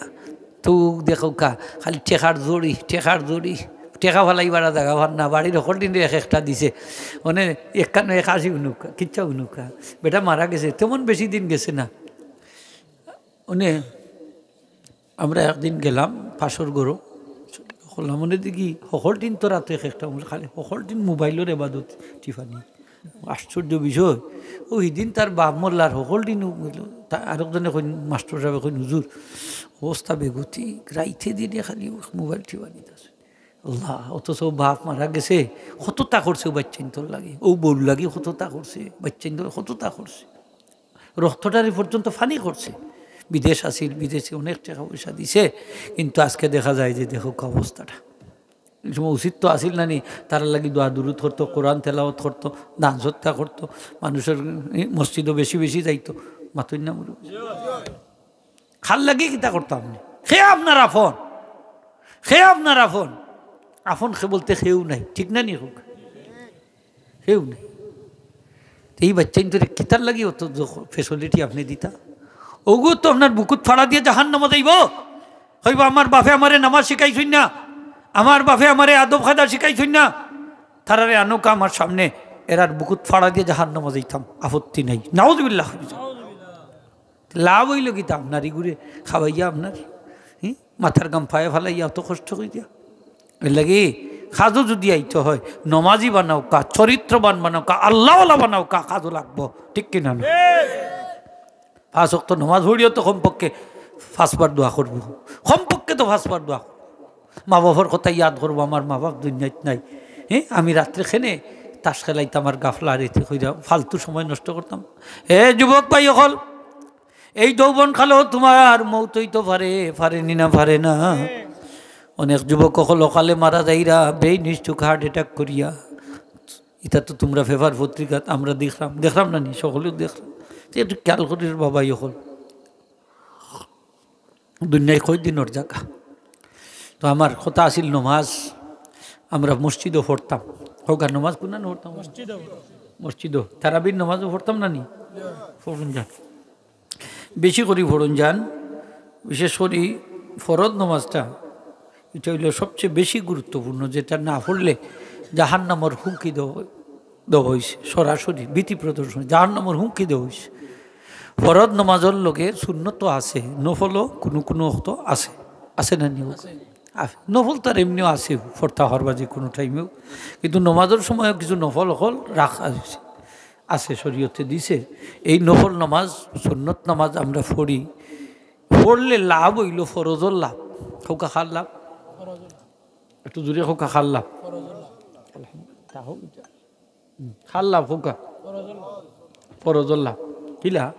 তো দেখউক্কা, খালি টেকার ঝড়ি, টেকার ঝড়ি, টেকা ফালাইবার জাগা পার না, বাড়ির হকলটিনরে এক একটা দিছে। অনে একখান এক আশি হুনউক্কা, কিচ্ছা হুনউক্কা। বেটা মারা গেছে, তেমন বেশি দিন গেছে না। অনে আমরা একদিন গেলাম পাশর ঘরো, করলাম, অনে দেখি হকলটিন তো রাইত এক একটা, খালি হকলটিন মোবাইলর এবাদত টিপানি। আশ্চর্য বিষয়, অউ হিদিন তার বাপ মরলা, আর হকলটিন অইলো। তা আরকজনে কইন, মাস্টর সাবে কইন, "হুজুর, অবস্থা বেগতিক, রাইতে দিনে খালি মোবাইল টিপানিত আছে।" আল্লাহ, অথচ অউ বাপ মারা গেছে, কততা করছে অউ বাচ্চাইন্তর লাগি, অউ বউর লাগি কততা করছে, বাচ্চাইন্তর কততা করছে। রক্তটারে পর্যন্ত পানি করছে। বিদেশ আছিল, বিদেশে অনেক টেকা পয়সা দিছে, কিন্তু আজকে দেখা যায় যে দেখউক্কা অবস্থাটা। ই সময় উচিত তো আছিল না নি, তারার লাগি দোয়া দুরুদ করতো, কোরআন তেলাওয়াত করতো, দান সদকা করতো, মানুষর মসজিদো বেশি বেশি যাইতো। মাতইন না মুরব্বি? কার লাগি কিতা করতা আপনে? কে আপনার আপন? কে আপনার আপন? আপন কে বলতে কেউ নাই, ঠিক না নি কউক্কা? কেউ নাই। তে ই বাচ্চাইন্তরে কিতার লাগি অত facility আপনে দিতা? অগু তো আপনার বুকুত ফাড়া দিয়া জাহান্নামো যাইবো। কইবো, "আমার বাপে আমারে নামাজ শিখাইছইন না, আমার বাপে আমারে আদব কায়দা শিখাইছইন না, তারারে আনউক্কা আমার সামনে, এরার বুকুত ফাড়া দিয়া জাহান্নামো যাইতাম, আপত্তি নাই। নাউজুবিল্লাহ। লাভ অইলো কিতা? আপনার ইগুরে খাওয়াইয়া আপনার, হি, মাথার ঘাম পায়ে ফালাইয়া অত কষ্ট করিয়া। এরলাগি কাজো যুদি আইতে হয়, নমাজি বানাউক্কা, চরিত্রবান বানাউক্কা, আল্লাহওয়ালা বানাউক্কা, কাজো লাগবো, ঠিক কিনা না? পাঁচ ওয়াক্ত নমাজ পড়িও তো কমপক্ষে পাঁচবার দোয়া করবো, কমপক্ষে তো পাঁচবার দোয়া করবো। মা বাপর কথা ইয়াদ করবো, আমার মা বাপ দুনিয়াত নাই। হে, আমি রাত্রে কেনে তাস খেলাইতাম আর গাফলা আর এতে কইরা ফালতু সময় নষ্ট করতাম। হে যুবক ভাই অকল, এই যৌবন কালো তুমার মউত অইতো পারে, পারেনি না, পারে না। অনেক যুবক অকল অকালে মারা যাইরা, brain stroke, heart attack করিয়া। ইতা তো তুমরা paper পত্রিকাত আমরা দেখরাম, দেখরাম না নি, সকলেউ দেখরাম। তে একটু খেয়াল করির বাবা অকল। দুনিয়ায় কয় দিনর জাগা। তো আমার কথা আছিল নমাজ, আমরা মসজিদো পড়তাম। কউক্কা নমাজ কুনানো পড়তাম? মসজিদো। মসজিদো। তারাবির নমাজও পড়তাম না নি? পড়ুন যান। বেশি করি পড়ুন যান। বিশেষ করি ফরজ নমাজটা, ইটা অইলো সবচেয়ে বেশি গুরুত্বপূর্ণ, যেটা না পড়লে জাহান্নামর হুমকি দেওয়া দেওয়া অইছে, সরাসরি ভীতি প্রদর্শন, জাহান্নামর হুমকি দেওয়া অইছে। ফরজ নমাজর লগে সুন্নত তো আছে, নফলও কুনু কুনু ওয়াক্ত আছে, আছে না নি? আছে। নফল তো আর এমনেও আছে, পড়তা পারবা যে কুনু টাইমেও, কিন্তু নমাজর সময় কিছু নফল অকল রাখা অইছে, আছে, শরীয়তে দিছে। এই নফল নমাজ, সুন্নত নমাজ আমরা পড়ি, পড়লে লাভ অইলো ফরজর লাভ। কউক্কা কার লাভ? একটু জোরে কউক্কা কার লাভ? হুম, কার লাভ কউক্কা? ফরজর লাভ। কিলা?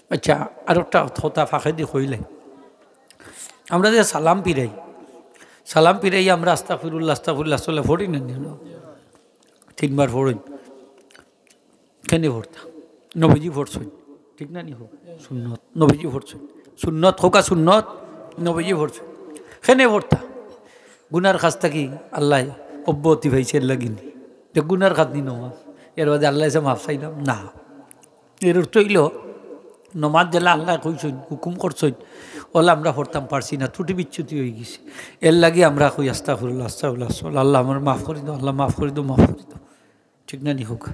আচ্ছা, আরোকটা কথা ফাঁকেদি কইলে, আমরা যে সালাম ফিরাই, সালাম ফিরাই আমরা আস্তাগফিরুল্লাহ, আস্তাগফিরুল্লাহ, আস্তাগফিরুল্লাহ পড়ি না নি? তিনবার পড়ি। কেনে পড়তা? নবীজি পড়ছইন, ঠিক না নি? কউক্কা সুন্নত, নবীজি পড়ছইন। সুন্নত, কউক্কা সুন্নত, নবীজি পড়ছইন। কেনে পড়তা? গুনার কাজ থাকি আল্লায় অব্যাহতি পাইছে, এরলাগি নি। যে গুনার কাজ নি নমাজ, এরবাদে আল্লার গেছে মাফ চাইলাম না। এর অর্থ অইলো, নমাজ যেলা আল্লায় কইছইন, হুকুম করছইন, অলা আমরা পড়তাম পারছি না, ত্রুটি বিচ্যুতি অইগেছে। এরলাগি আমরা কই, "আস্তাগফিরুল্লাহ, আস্তাগফিরুল্লাহ, আস্তাগফিরুল্লাহ, আল্লাহ আমার মাফ করি দেও, আল্লাহ মাফ করি দেও, মাফ করি দেও।" ঠিক না নি কউক্কা?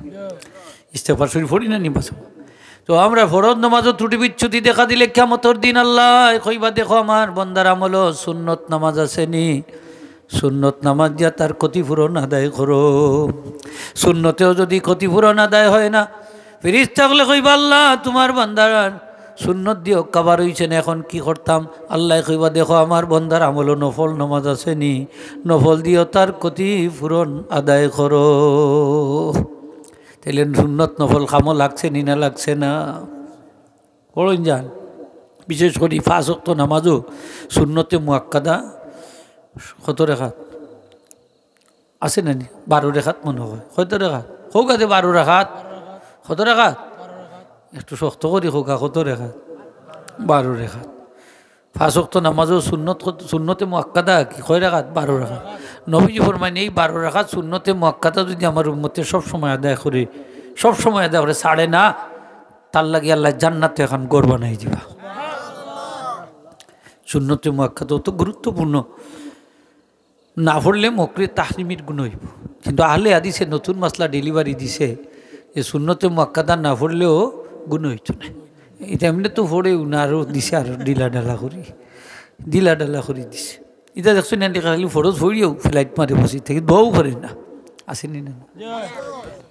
ইস্তেগফার শরীফ পড়ি না নি বাসা? তো আমরা ফরজ নমাজো ত্রুটি বিচ্যুতি দেখা দিলে কিয়ামতর দিন আল্লায় কইবা, "দেখো আমার বন্দার আমলো সুন্নত নমাজ আছে নি, সুন্নত নমাজ দিয়া তার ক্ষতিপূরণ আদায় করো।" সুন্নতেও যুদি ক্ষতিপূরণ আদায় হয় না, ফিরিস্তা অকলে কইবা, "আল্লাহ, তুমার বন্দার সুন্নত দিও cover অইছে না, এখন কি করতাম?" আল্লায় কইবা, "দেখো আমার বন্দার আমলো নফল নমাজ আছে নি, নফল দিও তার ক্ষতিপূরণ আদায় করো।" তাইলে সুন্নত নফল কামো লাগছে নি না লাগছে না? পড়ইন যান। বিশেষ করি পাঁচ ওয়াক্ত নমাজো সুন্নতে মুআক্কাদা কত রেকাত? আছে না নি? বারো রেকাত মনে হয়। কত রেকাত? কউক্কা তে বারো রেকাত। কত রেকাত? একটু শক্ত করি কউক্কা, কত রেকাত? বারো রেকাত। পাঁচ ওয়াক্ত নমাজো সুন্নত কত-, সুন্নতে মুআক্কাদা কি কয় রেকাত? বারো রেকাত। নবীজি ফরমাইন, এই বারো রেকাত সুন্নতে মুআক্কাদা যুদি আমার উম্মতে সব সময় আদায় করে, সব সময় আদায় করে, ছাড়ে না, তার লাগি আল্লায় জান্নাতো একখান ঘর বানাই দিবা। সুন্নতে মুআক্কাদা অত গুরুত্বপূর্ণ। না পড়লে মকরুহে তাহরিমির গুনা অইবো। কিন্তু আহলে হাদিসে নতুন মাসলা delivery দিছে যে সুন্নতে মুআক্কাদা না পড়লেও গুনা অইতো না। ইটা এমনে তো পড়েউ না, আরো দিছে, আরো ঢিলা ঢালা করি, ঢিলা ঢালা করি দিছে। ইটা দেখছো না, খালি ফরজ পড়িয়াউ flight মারে বসি থাকি, দোয়াও করে না, আছে নি না?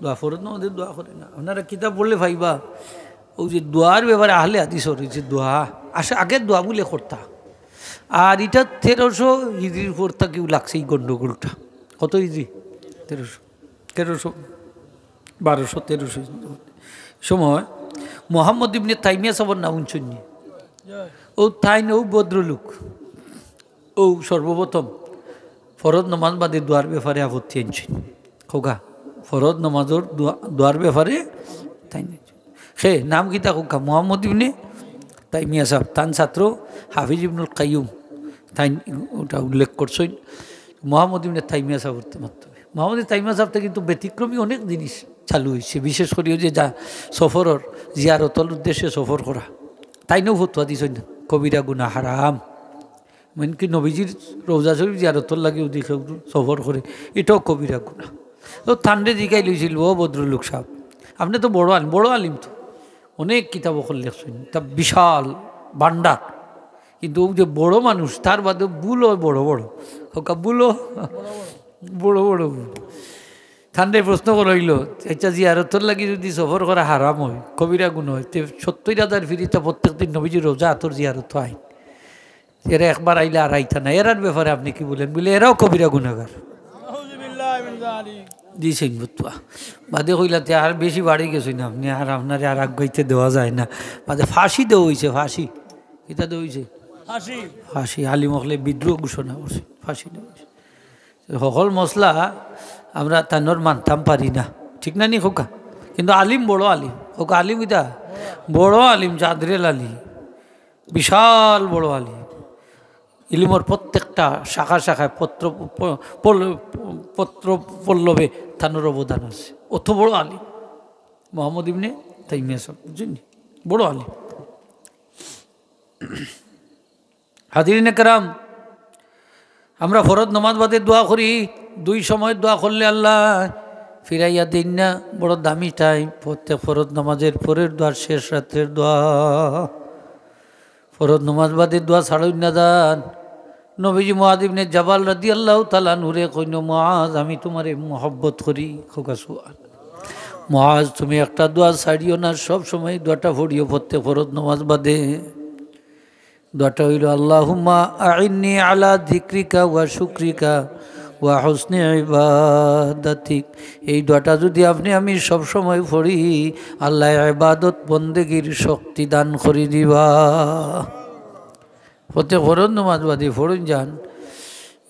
দোয়া ফরজ না, ওদের দোয়া করে না। আপনারা কিতাব পড়লে পাইবা, অউ যে দোয়ার ব্যাপারে আহলে হাদিসর যে দোয়া, আসে আগে দোয়া বুলে করতা, আর ইটা তেরোশো হিজরির পর থাকিউ লাগছে এই গন্ডগোলটা। কত হিজরি? তেরোশো, তেরোশো, বারোশো, তেরোশো হিজরি। সময় মোহাম্মদ ইবনে তাইমিয়া সাবর নাম হুনছইন নি? অউ তাইন অউ ভদ্রলোক, অউ সর্বপ্রথম ফরজ নমাজ বাদে দোয়ার ব্যাপারে আপত্তি আনছইন। কউক্কা, ফরজ নমাজর দোয়া-, দোয়ার ব্যাপারে তাইন আনছইন। হে, নাম কিতা কউক্কা? মোহাম্মদ ইবনে তাইমিয়া সাব, তান ছাত্র হাফিজ ইবনুল কাইয়ুম, তাইন ওটা উল্লেখ করছইন। মোহাম্মদ ইবনে তাইমিয়া সাবর মাধ্যমে। মোহাম্মদ ইবনে তাইমিয়া সাব থাকি কিন্তু ব্যতিক্রমী অনেক জিনিস চালু অইছে, বিশেষ করি অউ যে যা সফরর, জিয়ারতর উদ্দেশ্যে সফর করা। তাইনও ফতোয়া দিছইন, কবিরা গুনা হারাম। মানে কি, নবীজির রওজা শরীফ জিয়ারতর লাগি যদি কেউ সফর করে, এটাও কবিরা গুনাহ। তো তানরে জিকাইল অইছিল, "ও ভদ্রলোক সাব, আপনে তো বড় আলিম, বড় আলিম তো, অনেক কিতাব অকল লেখছইন, তা বিশাল ভান্ডার, কিন্তু অউ যে বড় মানুষ, তার বাদে ভুল অয় বড় বড়, কউক্কা ভুল অয় বড় বড় ভুল।" তানরে প্রশ্ন করা অইলো, "আইচ্ছা, জিয়ারতর লাগি যদি সফর করা হারাম অয়, কবিরা গুনাহ অয়, তে সত্তইর হাজার ফিরিস্তা প্রত্যেক দিন নবীজির রওজা আতর জিয়ারত অয়, এরা একবার আইলে আর আইতা না, এরার ব্যাপারে আপনে কি বলেন?" বলে, "এরাও কবিরা গুনাগার।" জি, সিং বুতুয়া। বাদে কইলা, "তে আর বেশি বাড়ি গেছইন আপনে, আর আপনারে আর আগুয়াইতে দেওয়া যায় না।" বাদে ফাঁসি দেওয়া অইছে, ফাঁসি। কিতা দেওয়া অইছে? ফাঁসি। ফাঁসি। আলিম অকলে বিদ্রোহ ঘোষণা করছে, ফাঁসি দেওয়া অইছে। হকল মসলা আমরা তানর মানতাম পারি না, ঠিক না নি কউক্কা? কিন্তু আলিম বড় আলিম, কউক্কা আলিম কিতা? বড় আলিম, জাদরেল আলিম, বিশাল বড় আলিম। ইলিমর প্রত্যেকটা শাখা শাখায় পত্র প-, পল-, পত্র পল্লবে তানর অবদান আছে। অত বড় আলিম মোহাম্মদ ইবনে তাইমিয়া সাব, বুঝছইন নি? বড় আলিম। হাজিরিনে কেরাম, আমরা ফরজ নমাজ বাদে দোয়া করি, দুই সময় দোয়া করলে আল্লায় ফিরাইয়া দেইন না, বড় দামি টাইম। প্রত্যেক ফরজ নমাজের পরের দোয়া, শেষ রাত্রের দোয়া, ফরজ নমাজ বাদে দোয়া ছাড়ইন না যান। নবীজি মুআজ ইবনে জাবাল রাদিয়াল্লাহু তাআলা আনহুরে কইন, "মুআজ, আমি তুমারে মহব্বত করি।" কউক্কা সুবহান। "মুআজ, তুমি একটা দোয়া ছাড়িও না, সব সময় দোয়াটা পড়িও প্রত্যেক ফরজ নমাজ বাদে।" দোয়াটা অইলো, "আল্লাহুম্মা আইন্নি আলা যিকরিকা ওয়া শুকরিকা ওয়া হুসনি ইবাদাতিক।" এই দোয়াটা যদি আপনে আমি সবসময় পড়ি, আল্লায় ইবাদত বন্দেগীর শক্তি দান করি দিবা। প্রত্যেক ফরজ নমাজ বাদে পড়ইন যান,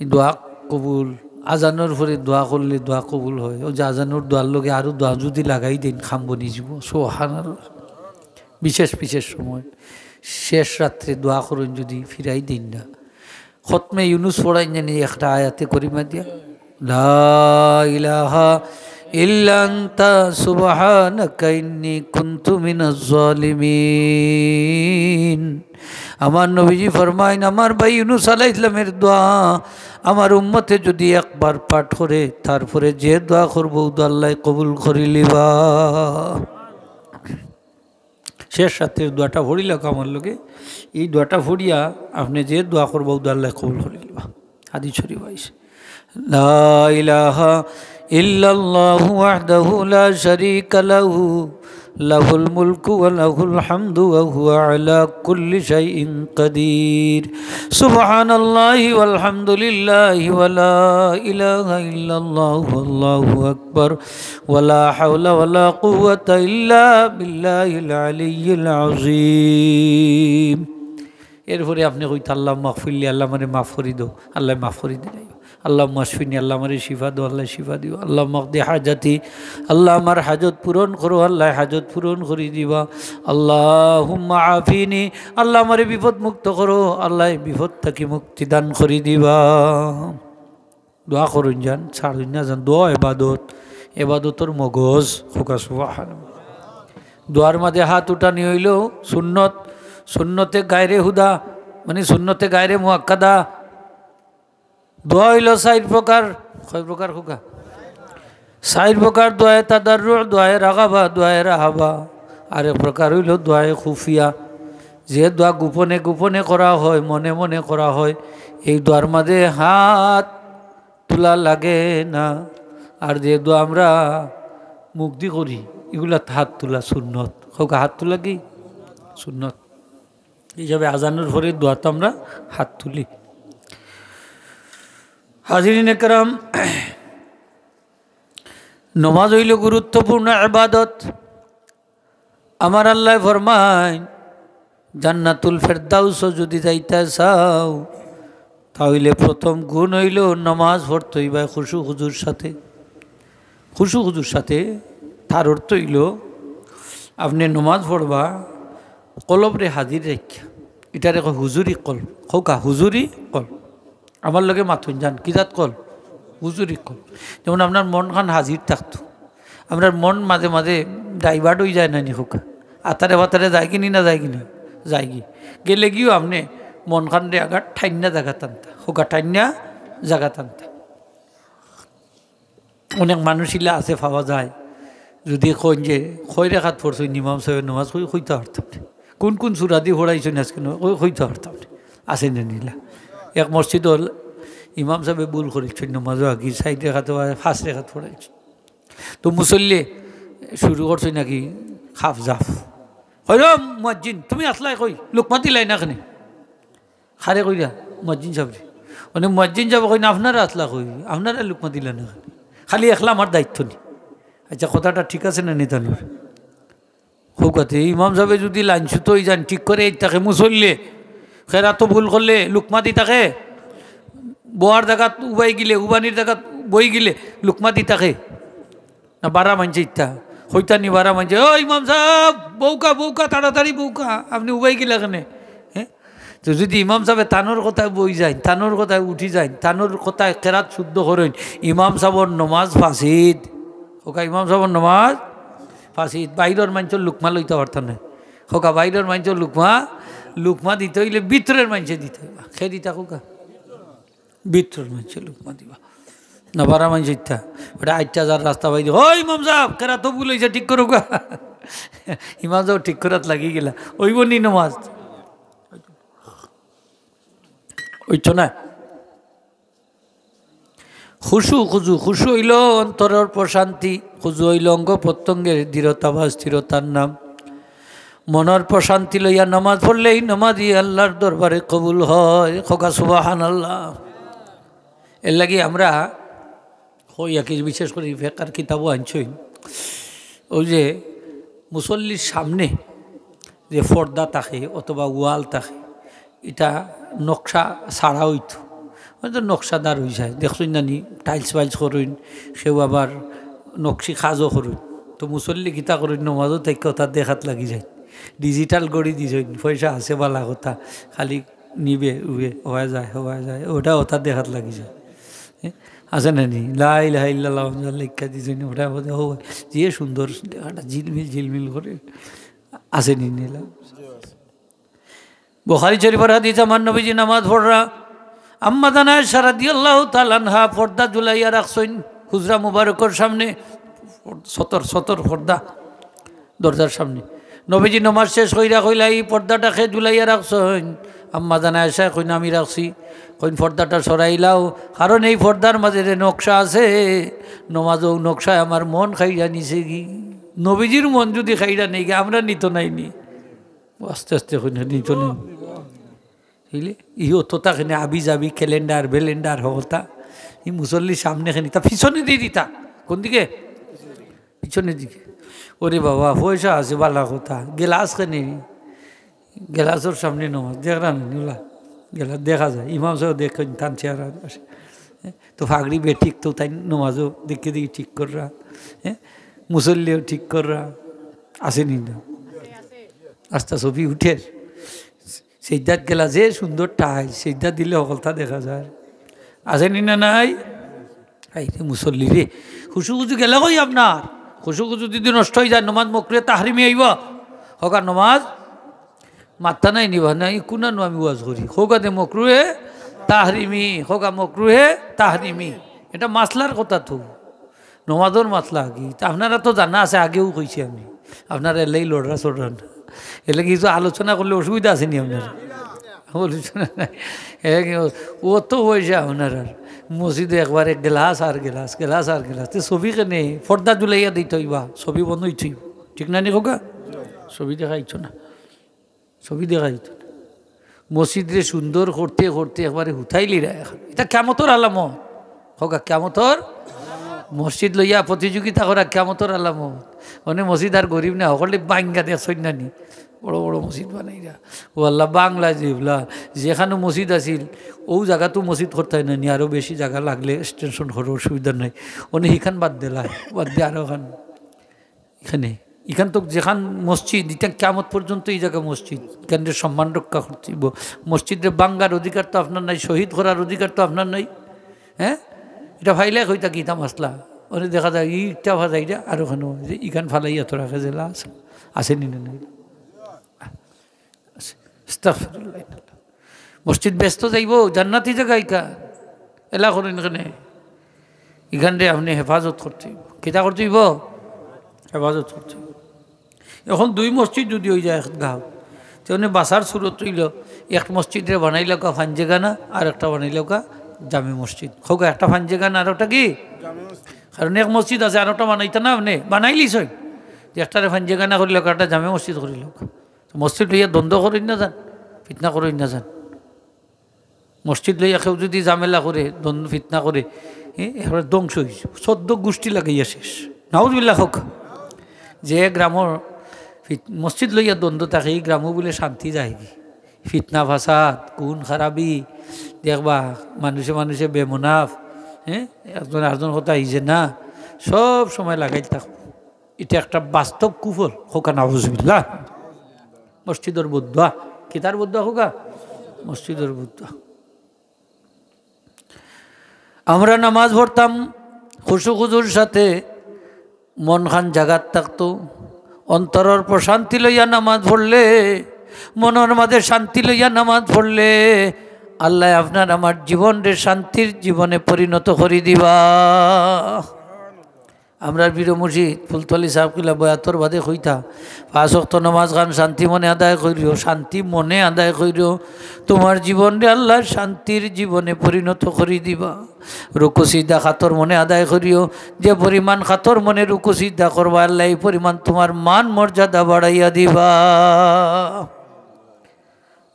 এই দোয়া কবুল। আজানর পরে দোয়া করলে দোয়া কবুল অয়। অউ যে আজানর দোয়ার লগে আরো দোয়া যদি লাগাই দেইন, কাম বনি যিবো। সুবহানাল্লাহ। বিশেষ বিশেষ সময় শেষ রাত্রে দোয়া করইন যদি ফিরাই দেইন না। খতমে ইউনুস পড়ইন জানি একটা আয়াতে করিমা দিয়া, "লা ইলাহা ইল্লা আনতা সুবহানাকা ইন্নী কুনতু মিনাজ জালিমিন।" আমার নবীজি ফরমাইন, আমার ভাই ইউনুস আলাইহিস সালামের দোয়া আমার উম্মতে যদি একবার পাঠ করে, তারপরে যে দোয়া করবো, অউ দোয়া আল্লায় কবুল করিলিবা। শেষ রাত্রের দোয়াটা পড়িলাউক্কা আমার লগে, এই দোয়াটা পড়িয়া আপনে যে দোয়া করবা, অউ দোয়া আল্লায় কবুল করিলিবা। হাদিস শরীফ আইছে, "লা ইলাহা ইল্লাল্লাহু ওয়াহদাহু লা শারীকা লাহু, লাহুল মুলকু ওয়া লাহুল হামদু ওয়া হুয়া আলা কুল্লি শাইইন কাদির। সুবহানাল্লাহি ওয়াল হামদুলিল্লাহি ওয়া লা ইলাহা ইল্লাল্লাহু ওয়াল্লাহু আকবার।" ওয়ালা হাওলা ওয়ালা কুওয়াতা ইল্লা বিল্লাহিল আলিয়্যিল আযীম। এরপরে আপনে কইতা, "আল্লাহুম্মা গফিরলি", আল্লাহ আমারে মাফ করি দেও, আল্লায় মাফ করি দিলাইবা। "আল্লাহুম্মা আশফিনি", আল্লাহ আমারে শিফা দেও, আল্লায় শিফা দিবা। "আল্লাহুম্মা কদি হাজাতি", আল্লাহ আমার হাজত পূরণ করো, আল্লায় হাজত পূরণ করি দিবা। "আল্লাহুম্মা আফিনি", আল্লাহ আমারে বিপদ মুক্ত করো, আল্লায় বিপদ থাকি মুক্তি দান করি দিবা। দোয়া করইন যান, ছাড়ইন না যান। দোয়া এবাদত, এবাদতর মগজ। কউক্কা সুবহানাল্লাহ। দোয়ার মাঝে হাত উঠানি অইলো সুন্নত, সুন্নতে গায়রে হুদা, মানে সুন্নতে গায়রে মুআক্কাদা। দোয়া অইলো চাইর প্রকার। কয় প্রকার কউক্কা? চাইর প্রকার: দোয়ায়ে তাদাররু, দোয়ায়ে রাগাবা, দোয়ায়ে রাহাবা। আরেক প্রকার অইলো দোয়ায়ে খুফিয়া, যে দোয়া গোপনে গোপনে করা হয়, মনে মনে করা হয়। এই দোয়ার মাঝে হাত তুলা লাগে না। আর যে দোয়া আমরা মুখদি করি, ইগুলাত হাত তুলা সুন্নত। কউক্কা, হাত তুলা কি? সুন্নত। হিসাবে আজানর পরে দোয়াত আমরা হাত তুলি। হাজিরিনে কেরাম, নমাজ অইলো গুরুত্বপূর্ণ ইবাদত। আমার আল্লায় ফরমাইন, জান্নাতুল ফেরদাউসো যুদি যাইতা চাও, তা অইলে প্রথম গুণ অইলো নমাজ পড়তে অইবা খুশু খুজুর সাথে। খুশু খুজুর সাথে, তার অর্থ অইলো, আপনে নমাজ পড়বা কলবরে হাজির রাখিয়া। ইটারে কয় হুজুরি কলব। কউক্কা, হুজুরি কলব। আমার লগে মাতইন যান, কি জাত কলব? হুজুরি কলব। যেমন আপনার মনখান হাজির থাকতো, আমরার মন মাঝে মাঝে divert অইযায় না নি কউক্কা? আতারে বাতারে যায়গি নি না যায়গি না? যায়গি। গেলেগিও আপনে মনখানরে আগার টাইন্না জাগাত আনতা, কউক্কা টাইন্না জাগাত আনতা। অনেক মানুষ ইলা আছে পাওয়া যায়, যুদি কইন যে কয় রেকাত পড়ছইন ইমাম সাবে নমাজ, কই-, কইতা পারতাম না। কুন কুন সুরা দি পড়াইছইন আজকে ন-, কই-, কইতা পারতাম না। আছে না নি ইলা? এক মসজিদো ইমাম সাবে ভুল করিলছইন, নমাজো আগে চাইর রেকাত বা পাঁচ রেকাত পড়াইছইন। তো মুসল্লিয়ে শুরু করছইন নাকি হাফ জাফ। কইরা, "মুয়াজ্জিন, তুমি আছলায় কই? লুকমা দিলায় না কেনে?" কারে কইরা? মুয়াজ্জিন সাবরে। মানে মুয়াজ্জিন সাবে কইন, "আপনারা আছলা কই? আপনারা লুকমা দিলা না কেনে? খালি একলা আমার দায়িত্ব নি?" আচ্ছা, কথাটা ঠিক আছে না নি তানর? কউক্কা তে ইমাম সাবে যুদি লাইনচ্যুত অইযাইন, ঠিক করি আইতা কে মুসল্লিয়ে, কেরাতো ভুল করলে লুকমা দিতা কে, বওয়ার জাগাত উবাই গেলে, উবানির জাগাত বই গেলে লুকমা দিতা কে, না বারা মানষে ইতা? কইতা নি বারা মানষে, "ও ইমাম সাব, বউক্কা, বউক্কা, তাড়াতাড়ি বউক্কা, আপনে উবাই গেলা কেনে?" হ্যাঁ? তো যুদি ইমাম সাবে তানর কথায় বই যাইন, তানর কথায় উঠি যাইন, তানর কথায় কেরাত শুদ্ধ করইন, ইমাম সাবর নমাজ ফাসিদ। কউক্কা, ইমাম সাবর নমাজ ফাসিদ। বাইরর মানষর লুকমা লইতা পারতা নায়। কউক্কা, বাইরর মানষর লুকমা, লুকমা দিতে অইলে ভিতরর মানষে দিতা অইবা। কে দিতা কউক্কা? ভিতরর মানষে লুকমা দিবা। না বারা মানষে ইতা। ওটা আইচ্ছা যার রাস্তা বাইদি, "ও ইমাম সাব, কেরাতো ভুল অইছে, ঠিক করউক্কা।" ইমাম সাব ঠিক করাত লাগি গেলা। অইবো নি নমাজ? অইতো না। খুশু, খুজু, খুশু অইলো অন্তরর প্রশান্তি, খুজু অইলো অঙ্গ প্রত্যঙ্গের দৃঢ়তা বা স্থিরতার নাম। মনর প্রশান্তি লইয়া নমাজ পড়লেই নমাজি আল্লার দরবারে কবুল হয়। কউক্কা সুবহানাল্লাহ। এরলাগি আমরা কই আর কি, বিশেষ করি ফেকার কিতাবো আনছইন, ওই যে মুসল্লির সামনে যে পর্দা থাকে অথবা ওয়াল থাকে, ইটা নকশা ছাড়া অইতো, হয়তো নকশাদার অইযায়। দেখছইন না নি, tiles ফাইলস করইন, কেউ আবার নকশি কাজও করইন। তো মুসল্লি কিতা করইন, নমাজও থাকি অতা দেখাত লাগি যায়। Digital ঘড়ি দিছইন, পয়সা আছে বালা কথা, খালি নিবে উবে, হওয়া যায়, হওয়া যায়, ওটা অতা দেখাত লাগি যায়। এ, আছে না নি? লা ইলাহা ইল্লাল্লাহ লেখা দিছইন, ওটা বোধহয় হওয়া, যে সুন্দর দেখাটা ঝিলমিল ঝিলমিল করে। আছে নি নিলা? বুখারী শরীফর হাদিস, আমার নবীজি নামাজ পড়রা, আম্মা জান আয়েশা রাদিয়াল্লাহু তাআলা আনহা পর্দা ঝুলাইয়া রাখছইন হুজরা মুবারকর সামনে, সতর, সতর পর্দা দরজার সামনে। নবীজি নমাজ শেষ কইরা কইলা, "ই পর্দাটা কে ঝুলাইয়া রাখছইন?" আম্মা জান আয়েশায় কইন, "আমি রাখছি।" কইন, "পর্দাটা সরাইলাও, কারণ এই পর্দার মাঝে যে নকশা আছে, নমাজ ও নকশায় আমার মন খাইয়া নিছে গি।" নবীজির মন যদি খাইয়া নেই গি, আমরা নিতো নাইনি। আস্তে আস্তে কইন, নিতো নাই। বুঝলে? ইও তো তা কেনে আবি যাবি, ক্যালেন্ডার, ভ্যালেন্ডার হকলতা। ই মুসল্লির সামনে কেনে, তা পিছনে দি দিতা। কোন দিকে? পিছনের দিকে। ওরে বাবা, পয়সা আছে, বালা কথা। গেলাস কেনে? গেলাসর সামনে নমাজ। দেখরা না, নিলা? গেলাস দেখা যায়। ইমাম সাহেব দেখইন, তান চেহারা আছে। তো ফাগড়ি বেঠিক, তো তাই নমাজও দেখে দেখে ঠিক কররা। হ্যাঁ? মুসল্লিও ঠিক কররা। আছে নি না? আস্তা ছবি উঠের। সেজদাত গেলা যে সুন্দর টাইল, সেজদা দিলে হকলতা দেখা যায়। আছে নি না নাই? এই যে মুসল্লি রে, খুশু খুজু গেলা কই আপনার? খুশু খুজু যদি নষ্ট অইযায়, নমাজ মকরুহে তাহরিমি অইবো। কউক্কা নমাজ মাত্তা নাই নিবা নাই, কুনানো আমি ওয়াজ করি। কউক্কা দে মকরুহে তাহরিমি, কউক্কা মকরুহে তাহরিমি। এটা মাসলার কথা তো। নমাজর মাসলা কি? তা আপনারা তো জানা আছে, আগেও কইছি আমি। আপনারা এলেই লড়রা চড়রা না। এলে কিছু আলোচনা করলে অসুবিধা আছে নি আপনার? আলোচনা নাই। এ কি, ও তো অইছে আপনার আর। মসজিদে একবারে গ্লাস আর গ্লাস, গ্লাস আর গ্লাস। তে ছবি কেনে? পর্দা ঝুলাইয়া দিতে অইবা, ছবি বন্ধ অইতে অইবো। ঠিক না নি কউক্কা? ছবি দেখাইতো না। ছবি দেখাইতো না। মসজিদরে সুন্দর করতে করতে একবারে হুতাইলিরা এখন। ইটা কিয়ামতর আলামত। কউক্কা, কিয়ামতর। মসজিদ লইয়া প্রতিযোগিতা করা কিয়ামতর আলামত। অনে মসজিদ আর গরিব না, হকলে বাঙ্গা দেখছইন না নি? বড় বড় মসজিদ বানাইরা। ও আল্লাহ, বাংলায় যেবলা, যেখানো মসজিদ আছিল, অউ জাগাত মসজিদ করতায় না নি, আরো বেশি জাগা লাগলে extension করো, অসুবিধা নাই। অনে হিখান বাদ দিলা, বাদ দি আরো খান। ইখানে, ইখান তো যেখান মসজিদ, ইটা কিয়ামত পর্যন্ত ই জাগা মসজিদ, ইখানরে সম্মান রক্ষা করতে অইবো। মসজিদরে বাঙ্গার অধিকার তো আপনার নাই, শহীদ করার অধিকার তো আপনার নাই। হ্যাঁ, ইটা ফাইলে কইতা কিতা মাসলা? অনে দেখা যায় ইটা ফাজাইরা আর ওখানে ইখান ফালাইয়া তো রাখে জেলা আছে, আছে নি না নাই? আস্তাগফিরুল্লাহ। মসজিদ বেহেস্তো যাইবো, জান্নাতি জাগা ইখান। এলা করইন কেনে? ইখানরে আপনে হেফাজত করতে অইবো। কিতা করতে অইবো? হেফাজত করতে অইবো। অখন দুই মসজিদ যুদি অই যায় এক গাঁও, তে অনে বাঁচার সুরত অইলো, এক মসজিদরে বানাইলাউক্কা পাঞ্জেখানা, আর একটা বানাইলাউক্কা জামে মসজিদ। কউক্কা, একটা পাঞ্জেখানা, আর একটা কি? কারণ এক মসজিদ আছে, আর একটা বানাইতা না আপনে? বানাইলিছইন। যে একটারে পাঞ্জেখানা করিলাউক্কা, একটা জামে মসজিদ করিলাউক্কা। মসজিদ লইয়া দ্বন্দ্ব করইন না যান, ফিতনা করইন না যান। মসজিদ লইয়া কেউ যুদি ঝামেলা করে, দ্বন্দ্ব ফিতনা করে, এ, একেবারে ধ্বংস অইযিবো। চৌদ্দ গুষ্টি লাগাইয়া শেষ। নাউজুবিল্লাহ কউক্কা। যে গ্রামর ফিত-, মসজিদ লইয়া দ্বন্দ্ব থাকে, ই গ্রামো বুলে শান্তি যায়গি। ফিতনা ফাসাদ, খুন খারাবি, দেখবা মানুষে মানুষে বেমনাফ, হ্যাঁ, একজন আরজন কথা ইজে না, সব সময় লাগাইল থাকবো। ইটা একটা বাস্তব কুফর। কউক্কা নাউজুবিল্লাহ। মসজিদর বদদোয়া। কিতার বদদোয়া কউক্কা? মসজিদর বদদোয়া। আমরা নামাজ পড়তাম খুশু খুজুর সাথে, মনখান জাগাত থাকতো, অন্তরর প্রশান্তি লইয়া নামাজ পড়লে, মনর মাঝে শান্তি লইয়া নামাজ পড়লে, আল্লায় আপনার আমার জীবনরে শান্তির জীবনে পরিণত করি দিবা। আমরার বীর মুর্শিদ ফুলতলি সাহেব কিবলা বয়াতর বাদে কইতা, পাঁচ ওয়াক্ত নামাজ খান শান্তি মনে আদায় করিও, শান্তি মনে আদায় করিও, তোমার জীবনরে আল্লায় শান্তির জীবনে পরিণত করি দিবা। রুকু সিজদা খাতর মনে আদায় করিও, যে পরিমাণ খাতর মনে রুকু সিজদা করবা, আল্লায় এই পরিমাণ তোমার মান মর্যাদা বাড়াইয়া দিবা।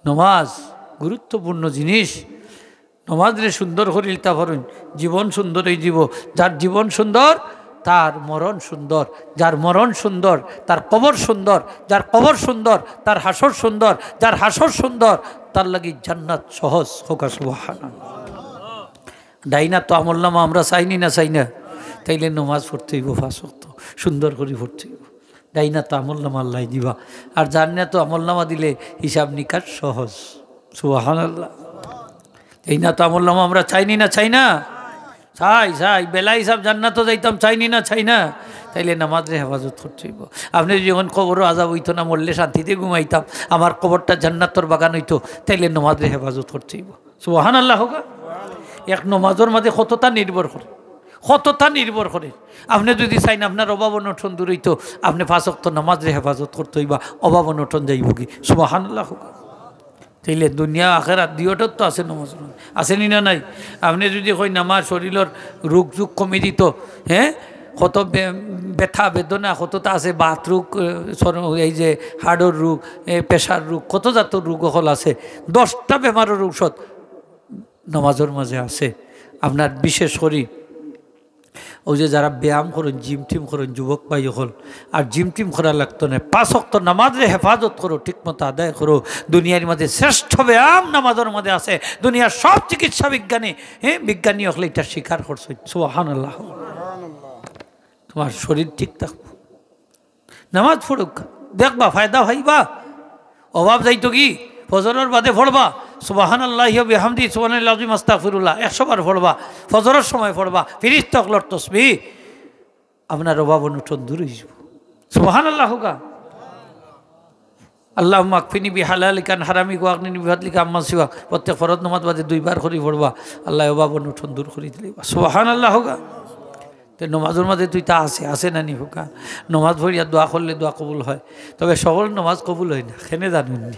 নমাজ গুরুত্বপূর্ণ জিনিস। নমাজরে সুন্দর করিলতা পারইন, জীবন সুন্দর অইযিবো। যার জীবন সুন্দর, তার মরণ সুন্দর। যার মরণ সুন্দর, তার কবর সুন্দর। যার কবর সুন্দর, তার হাশর সুন্দর। যার হাশর সুন্দর, তার লাগি জান্নাত সহজ। কউক্কা সুবহানাল্লাহ। ডাইন আতো আমলনামা আমরা চাইনি না চাই না? তাইলে নমাজ পড়তে অইবো পাঁচ ওয়াক্ত, সুন্দর করি পড়তে অইবো। ডাইন আতো আমলনামা আল্লায় দিবা, আর ডাইন আতো আমলনামা দিলে হিসাব নিকাশ সহজ। সুবহানাল্লাহ। ডাইন আতো আমলনামা আমরা চাইনি না চাই না? চাই, চাই। বেলা হিসাব জান্নাতো যাইতাম, চাইনি না চাই না? তাইলে নমাজরে হেফাজত করতে অইবো। আপনে যুদি কইন কবরো আজাব অইতো না, মরলে শান্তিতে ঘুমাইতাম, আমার কবরটা জান্নাতর বাগান অইতো, তাইলে নমাজরে হেফাজত করতে অইবো। সুবহানাল্লাহ কউক্কা। এক নমাজর মাঝে কততা নির্ভর করে, কততা নির্ভর করে। আপনে যুদি চাইন আপনার অভাব অনটন দূর অইতো, আপনে পাঁচ ওয়াক্ত নমাজরে হেফাজত করতে অইবা, অভাব অনটন যাইবোগি। সুবহানাল্লাহ কউক্কা। তাইলে দুনিয়া আখেরাত দুইওটাত তো আছে নমাজ, আছে নি না নাই? আপনে যুদি কইন আমার শরীলর রোগ যোগ কমি দিতো, হ্যাঁ, কত বে-, ব্যথা বেদনা কততা আছে, বাত রোগ, এ, সর-, এই যে হাড়র রোগ, এ, প্রেশার রোগ, কত জাতর রোগ অকল আছে, দশটা বেমারর ঔষধ নমাজর মাঝে আছে। আপনার বিশেষ করি অউ যে যারা ব্যায়াম করইন, জিম টিম করইন, যুবক ভাই অকল, আর জিম টিম করা লাগতো নায়, পাঁচ ওয়াক্ত নমাজরে হেফাজত করো, ঠিক মতো আদায় করো। দুনিয়ার মাঝে শ্রেষ্ঠ ব্যায়াম নমাজর মাঝে আছে। দুনিয়ার সব চিকিৎসা বিজ্ঞানী, হ্যাঁ, বিজ্ঞানী অকলে ইটা স্বীকার করছইন। সুবহানাল্লাহ। তোমার শরীর ঠিক থাকবো। নমাজ পড়উক্কা, দেখবা ফায়দা পাইবা। অভাব যাইতোগি, ফজরর বাদে পড়বা, সুবহানাল্লাহি ওয়া বিহামদিহি, সুবহানাল্লাহিল আযীম, আস্তাগফিরুল্লাহ, একশো বার পড়বা, ফজরর সময় পড়বা, ফিরিস্তা অকলর তসবিহ, আপনার অভাব অনটন দূর অইযিবো। সুবহানাল্লাহ কউক্কা। আল্লাহুম্মা আকফিনি বিহালালিকা আন হারামিকা ওয়া আগনিনি বিফাদলিকা আম্মান সিওয়াক। প্রত্যেক ফরজ নমাজ বাদে দুইবার করি পড়বা, আল্লায় অভাব অনটন দূর করি দিলাইবা। সুবহানাল্লাহ কউক্কা। তে নমাজর মাঝে তো ইতা আছে, আছে না নি কউক্কা? নমাজ পড়িয়া দোয়া করলে দোয়া কবুল হয়, তবে সকল নমাজ কবুল হয় না। কেনে জানইন নি?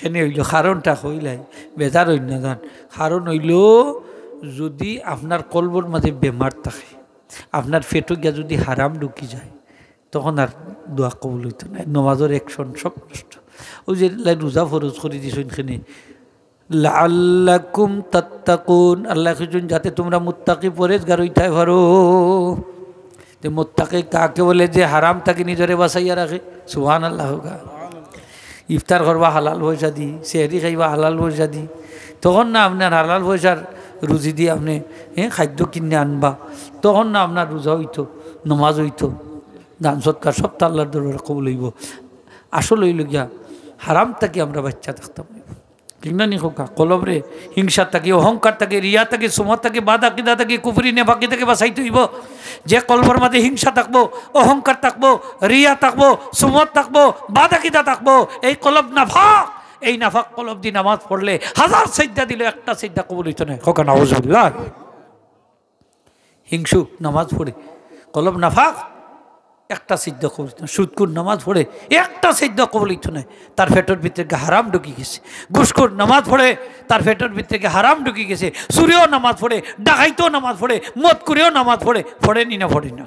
কেনে অইলো, কারণটা কইলাই, বেজার অইন না যান। কারণ অইলো, যুদি আপনার কলবর মাঝে বেমার থাকে, আপনার পেটো গিয়া যুদি হারাম ঢুকি যায়, তখন আর দোয়া কবুল অইতো নায়। নমাজর action সব নষ্ট। অউ যে আল্লায় রোজা ফরজ করি দিছইন কেনে, লাআল্লাকুম তাত্তাকুন, আল্লায় কইছইন যাতে তোমরা মুত্তাকি পরেজগার অইতায় পারো। তে মুত্তাকি কাকে বলে? যে হারাম থাকি নিজরে বাঁচাইয়া রাখে। সুবহানাল্লাহ কউক্কা। ইফতার করবা হালাল পয়সা দি, সেহরি খাইবা হালাল পয়সা দি, তখন না আপনার হালাল পয়সার রুজি দি আপনে, হ্যাঁ, খাদ্য কিনে আনবা, তখন না আপনার রোজা অইতো, নমাজ অইতো, দান সদকা সবতা আল্লার দরবারে কবুল অইবো। আসল অইলো গিয়া হারাম থাকি আমরা বাঁচিয়া থাকতাম অইবো। ঠিক না নি কউক্কা? কলবরে হিংসা থাকি, অহংকার থাকি, রিয়া থাকি, সুমত থাকি, বাদ আকিদা থাকি, কুফরি নেফাকি থাকি বাঁচাইতে অইবো। যে কলবর মাঝে হিংসা থাকবো, অহংকার থাকবো, রিয়া থাকবো, সুমত থাকবো, বাদ আকিদা থাকবো, এই কলব নাফাক, এই নাফাক কলব দি নামাজ পড়লে হাজার সেজদা দিলেও একটা সেজদা কবুল অইতো নায়। কউক্কা নাউজুবিল্লাহ। হিংসুক নামাজ পড়ে, কলব নাফাক, একটা সেজদা কবুল অইতো নায়। সুদখুর নামাজ পড়ে, একটা সেজদা কবুল অইতো নায়। তার পেটর ভিতরে গিয়া হারাম ঢুকি গেছে। ঘুষখুর নামাজ পড়ে, তার পেটর ভিতরে গিয়া হারাম ঢুকি গেছে। চুরেও নামাজ পড়ে, ডাকাইতেও নামাজ পড়ে, মদখুরেও নামাজ পড়ে, পড়ে নি না পড়ে না?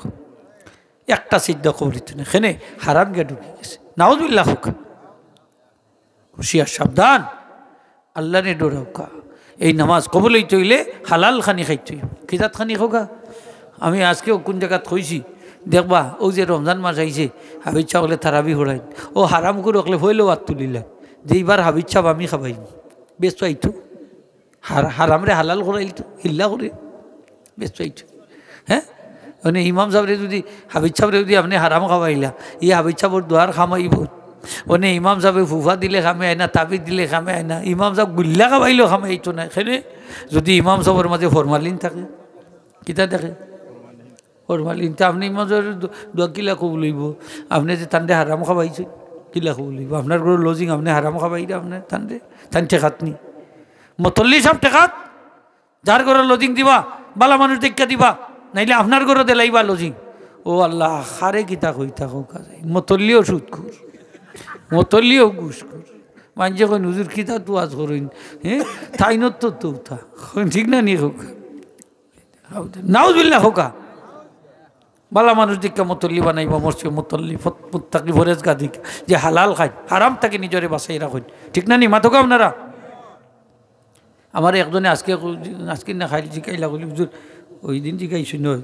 একটা সেজদা কবুল অইতো নায়। কেনে? হারাম গিয়া ঢুকি গেছে। নাউজুবিল্লাহ কউক্কা। হুঁশিয়ার, সাবধান, আল্লারে ডরাউক্কা। এই নামাজ কবুল অইতে অইলে হালাল খানি খাইতে অইবো। কিজাত খানি কউক্কা? আমি আজকেও কুন জাগাত কইছি, দেখবা, অউ যে রমজান মাস আইছে, হাফিজ সাব অকলে তারাবি পড়াইন, অউ হারামখুর অকলে পয়লাউ আত তুলিলা যে ইবার হাফিজ সাব আমি খাবাইমু। বেশ তো আইতো। হার-, হারামরে হালাল করাইল তো, হিল্লা করে। বেশ তো আইতো। হ্যাঁ? মানে ইমাম সাবরে যুদি, হাফিজ সাবরে যুদি আপনে হারাম খাবাইলা, ই হাফিজ সাবর দোয়ার কাম আইবো? মানে ইমাম সাবে ফুফা দিলে কামে আয় না, তাবিজ দিলে কামে আয় না, ইমাম সাব গুল্লা খাবাইলেও কামে আইতো নায়। কেনে? যুদি ইমাম সাবর মাঝে ফরমালিন থাকে, কিতা থাকে? ফরমালিন। তে আপনে ইমাম সাবর দো-, দোয়া কিলা কবুল অইবো? আপনে যে তানরে হারাম খাবাইছইন, কিলা কবুল অইবো? আপনার ঘরর লজিং আপনে হারাম খাবাইরা, আপনে তানরে, তান ঠেকাত নি। মতল্লি সাব ঠেকাত, যার ঘরর লজিং দিবা, বালা মানুষ দেখিয়া দিবা, নাইলে আপনার ঘরো দিলাইবা লজিং। ও আল্লাহ, কারে কিতা কইতা কউক্কা যায়। মতল্লিও সুদখুর, মতল্লিও ঘুষখুর। মানষে কইন, "হুজুর, কিতা তো আজ করইন?" হ্যাঁ, তাইনর তো তো উঠা। ঠিক না নি কউক্কা? নাউজুবিল্লাহ কউক্কা। বালা মানুষ দেখিয়া মতল্লি বানাইবা, মসজিদ মতল্লি, ফত-, মুত্তাকি ফরেজগার দেখিয়া, যে হালাল খাইন, হারাম থাকি নিজরে বাঁচাই রাখইন। ঠিক না নি? মাতউক্কা আপনারা। আমারে একজনে আজকে, আজকে না কাইল জিকাইলা, কইল, "হুজুর, ওই দিন জিকাইছইন,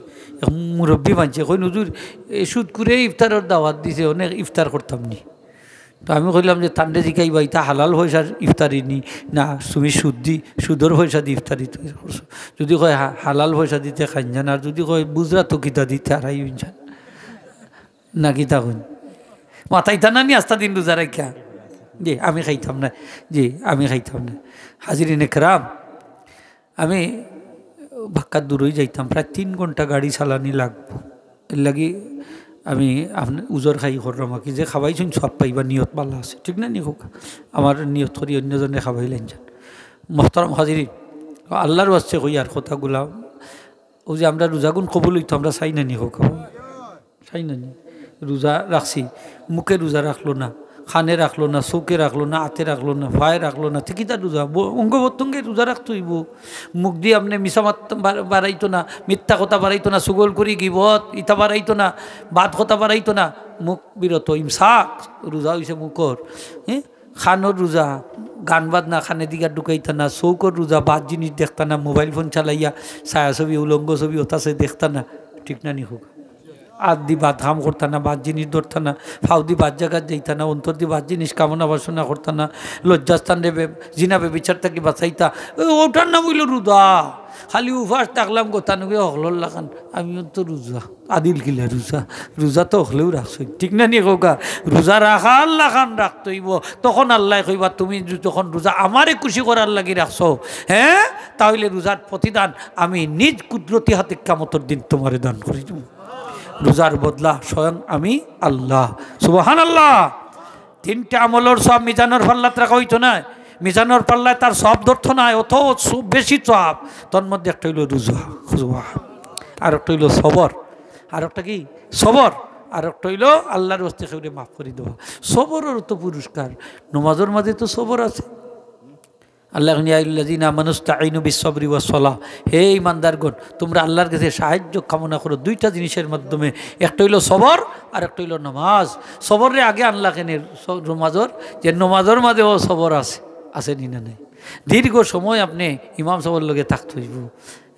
এক মুরব্বি মানষে কইন, 'হুজুর, এ সুদখুরে ইফতারর দাওয়াত দিছে, অনে ইফতার করতাম নি?'" তো আমি কইলাম যে, "তানরে জিকাইবা, ইতা হালাল পয়সার ইফতারি নি, না তুমি সুদ দি, সুদর পয়সা দি ইফতারি তৈরি করছো?" যুদি কয়, "হা-, হালাল পয়সা দি তে খাইন যান," আর যুদি কয়, "বুঝরা তো কিতা দি তে আড়াই হইন যান।" না কিতা কইন? মাতাইতা না নি আস্তা দিন রোজা রাখিয়া? জি, আমি খাইতাম না। জি, আমি খাইতাম না। হাজিরিনে কেরাম, আমি বাক্কা দূরই যাইতাম, প্রায় তিন ঘন্টা গাড়ি চালানি লাগবো। এর লাগি আমি আপনে উজর খাই করলাম আর কি, যে খাবাইছইন সওয়াব পাইবা, নিয়ত বালা আছে, ঠিক না নি কউক্কা? আমার নিয়ত করি অন্যজনে খাবাইলাইন যান। মোহতারাম হাজিরিন, আল্লাহর ওয়াস্তে কইয়ার কথাগুলা, অউ যে আমরার রোজাগুন কবুল অইতো, আমরা চাই না নি কউক্কা? চাই না নি? রোজা রাখছি, মুখে রোজা রাখলো না, কানে রাখলো না, চউখে রাখলো না, আতে রাখলো না, পায়ে রাখলো না, তে কিতা রোজা? ব-, অঙ্গ প্রত্যঙ্গে রোজা রাখতে অইবো। মুখ দি আপনে মিছা মাত বার-, বাড়াইতো না, মিথ্যা কথা বাড়াইতো না, চুগলখুরি, গিবত, ইতা বাড়াইতো না, বাদ কথা বাড়াইতো না, মুখ বিরত, ইমসাক, রোজা অইছে মুখর। হ্যাঁ? কানর রোজা, গান বাজনা কানে দিগা ঢুকাইতা না, চউখর রোজা, বাদ জিনিস দেখতা না, মোবাইল ফোন চালাইয়া ছায়াছবি, উলঙ্গ ছবি, ওতাছে দেখতা না, ঠিক না নি কউক্কা? আত দি বাদ কাম করতা না, বাদ জিনিস ধরতা না, ফাও দি বাদ জাগাত যাইতা না, অন্তর দি বাদ জিনিস কামনা বাসনা করতা না, লজ্জাস্থানরে বে-, জিনা বেবিচার থাকি বাঁচাইতা, এ, ওটার নাম অইলো রোজা। খালি উপাস থাকলাম, গোতানুগে হকলর লাখান, আমিও তো রোজা। আদিল কিলা রোজা? রোজা তো হকলেউ রাখছইন, ঠিক না নি কউক্কা? রোজা রাখার লাখান রাখতে অইবো, তখন আল্লায় কইবা, "তুমি যু-, যখন রোজা আমারে খুশি করার লাগি রাখছো, হ্যাঁ, তাহলে রোজার প্রতিদান আমি নিজ কুদরতি হাতে কিয়ামতর দিন তুমারে দান করি দিমু।" রোজার বদলা স্বয়ং আমি আল্লাহ। সুবহানাল্লাহ। তিনটা আমলর সওয়াব মিজানর পাল্লাত রাখা অইতো নায়, মিজানর পাল্লায় তার সওয়াব ধরতো নায়, অত সু-, বেশি সওয়াব। তার মধ্যে একটা অইলো রোজা, রোজা। আর একটা অইলো সবর। আর একটা কি? সবর। আর একটা অইলো আল্লাহর ওয়াস্তে কেউরে মাফ করি দেওয়া। সবরর তো পুরস্কার, নমাজর মাঝে তো সবর আছে। আল্লায় কইন, "ইয়া আইয়ুহাল্লাযীনা আমানু ইসতাঈনু বিস-সাবরি ওয়াস-সালাহ।" হে ঈমানদারগণ, তুমরা আল্লাহর গেছে সাহায্য কামনা করো দুইটা জিনিসের মাধ্যমে, একটা অইলো সবর আর একটা অইলো নামাজ। সবররে আগে আনলা কেনে স-, নমাজর, যে নমাজর মাঝেও সবর আছে, আছে নি না নাই? দীর্ঘ সময় আপনে ইমাম সাবর লগে থাকতে অইবো।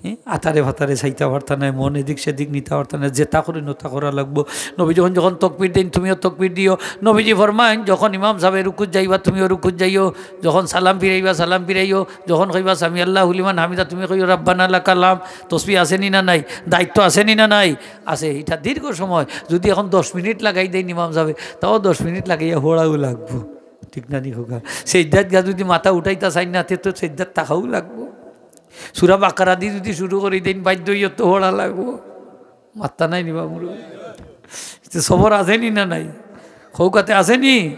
হ্যাঁ, আতারে ফাতারে চাইতা পারতা নায়, মন এদিক সেদিক নিতা পারতা নায়, যেতা করইন অতা করা লাগবো। নবীজি কইন যখন তকবির দেইন, তুমিও তকবির দিও। নবীজি ফরমাইন, যখন ইমাম সাবে রুকুত যাইবা, তুমিও রুকুত যাইও। যখন সালাম ফিরাইবা, সালাম ফিরাইও। যখন কইবা সামি আল্লাহু লিমান হামিদা, তুমি কইও রাব্বানা লাকাল হামদ। তসবিহ আছে নি না নাই? দায়িত্ব আছে নি না নাই? আছে। ইটা দীর্ঘ সময়। যুদি এখন দশ মিনিট লাগাই দেইন ইমাম সাবে, তাও দশ মিনিট লাগাইয়া পড়াও লাগবো। ঠিক না নি কউক্কা? সেজদাত গিয়া যুদি মাথা উঠাইতা চাইন না, তে তো সেজদাত থাকাও লাগবো। সূরা বাকারা দি যুদি শুরু করি দেইন, বাধ্য অইয়া তো পড়া লাগবো। মাত্তা নাই নি বা মুরব্বি? তে সবর আছে নি না নাই? কউক্কা তে আছে নি?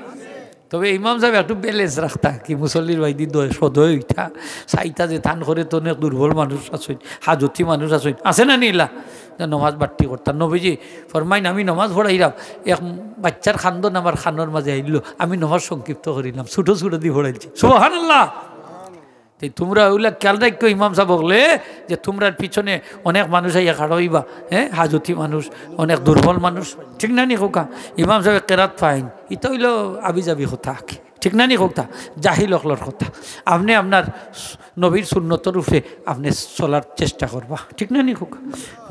তবে ইমাম সাব একটু ব্যালেন্স রাখতা, কি মুসল্লির বাইদি দয় সদয় অইতা, চাইতা যে তান ঘরে তো অনেক দুর্বল মানুষ আছইন, হাজতি মানুষ আছইন, আছে না নি ইলা? যে নমাজ বাট্টি করতা। নবীজি ফরমাইন, "আমি নমাজ পড়াইরাম, এক বাইচ্চার কান্দন আমার কানর মাঝে আইলো, আমি নমাজ সংক্ষিপ্ত করিলাম, ছোট ছোট দি পড়াইলছি।" সুবহানাল্লাহ। তে তুমরা অউলা খেয়াল রাখিও ইমাম সাব অকলে, যে তুমরার পিছনে অনেক মানুষ আইয়া খাড়া অইবা, হ্যাঁ, হাজতি মানুষ, অনেক দুর্বল মানুষ, ঠিক না নি কউক্কা? ইমাম সাবে কেরাত পাইন, ইটা অইলো আবিজাবি কথা, ঠিক না নি কউক্কা? জাহিল অকলর কথা। আপনে আপনার নবীর সুন্নতর উপরে আপনে চলার চেষ্টা করবা, ঠিক না নি কউক্কা?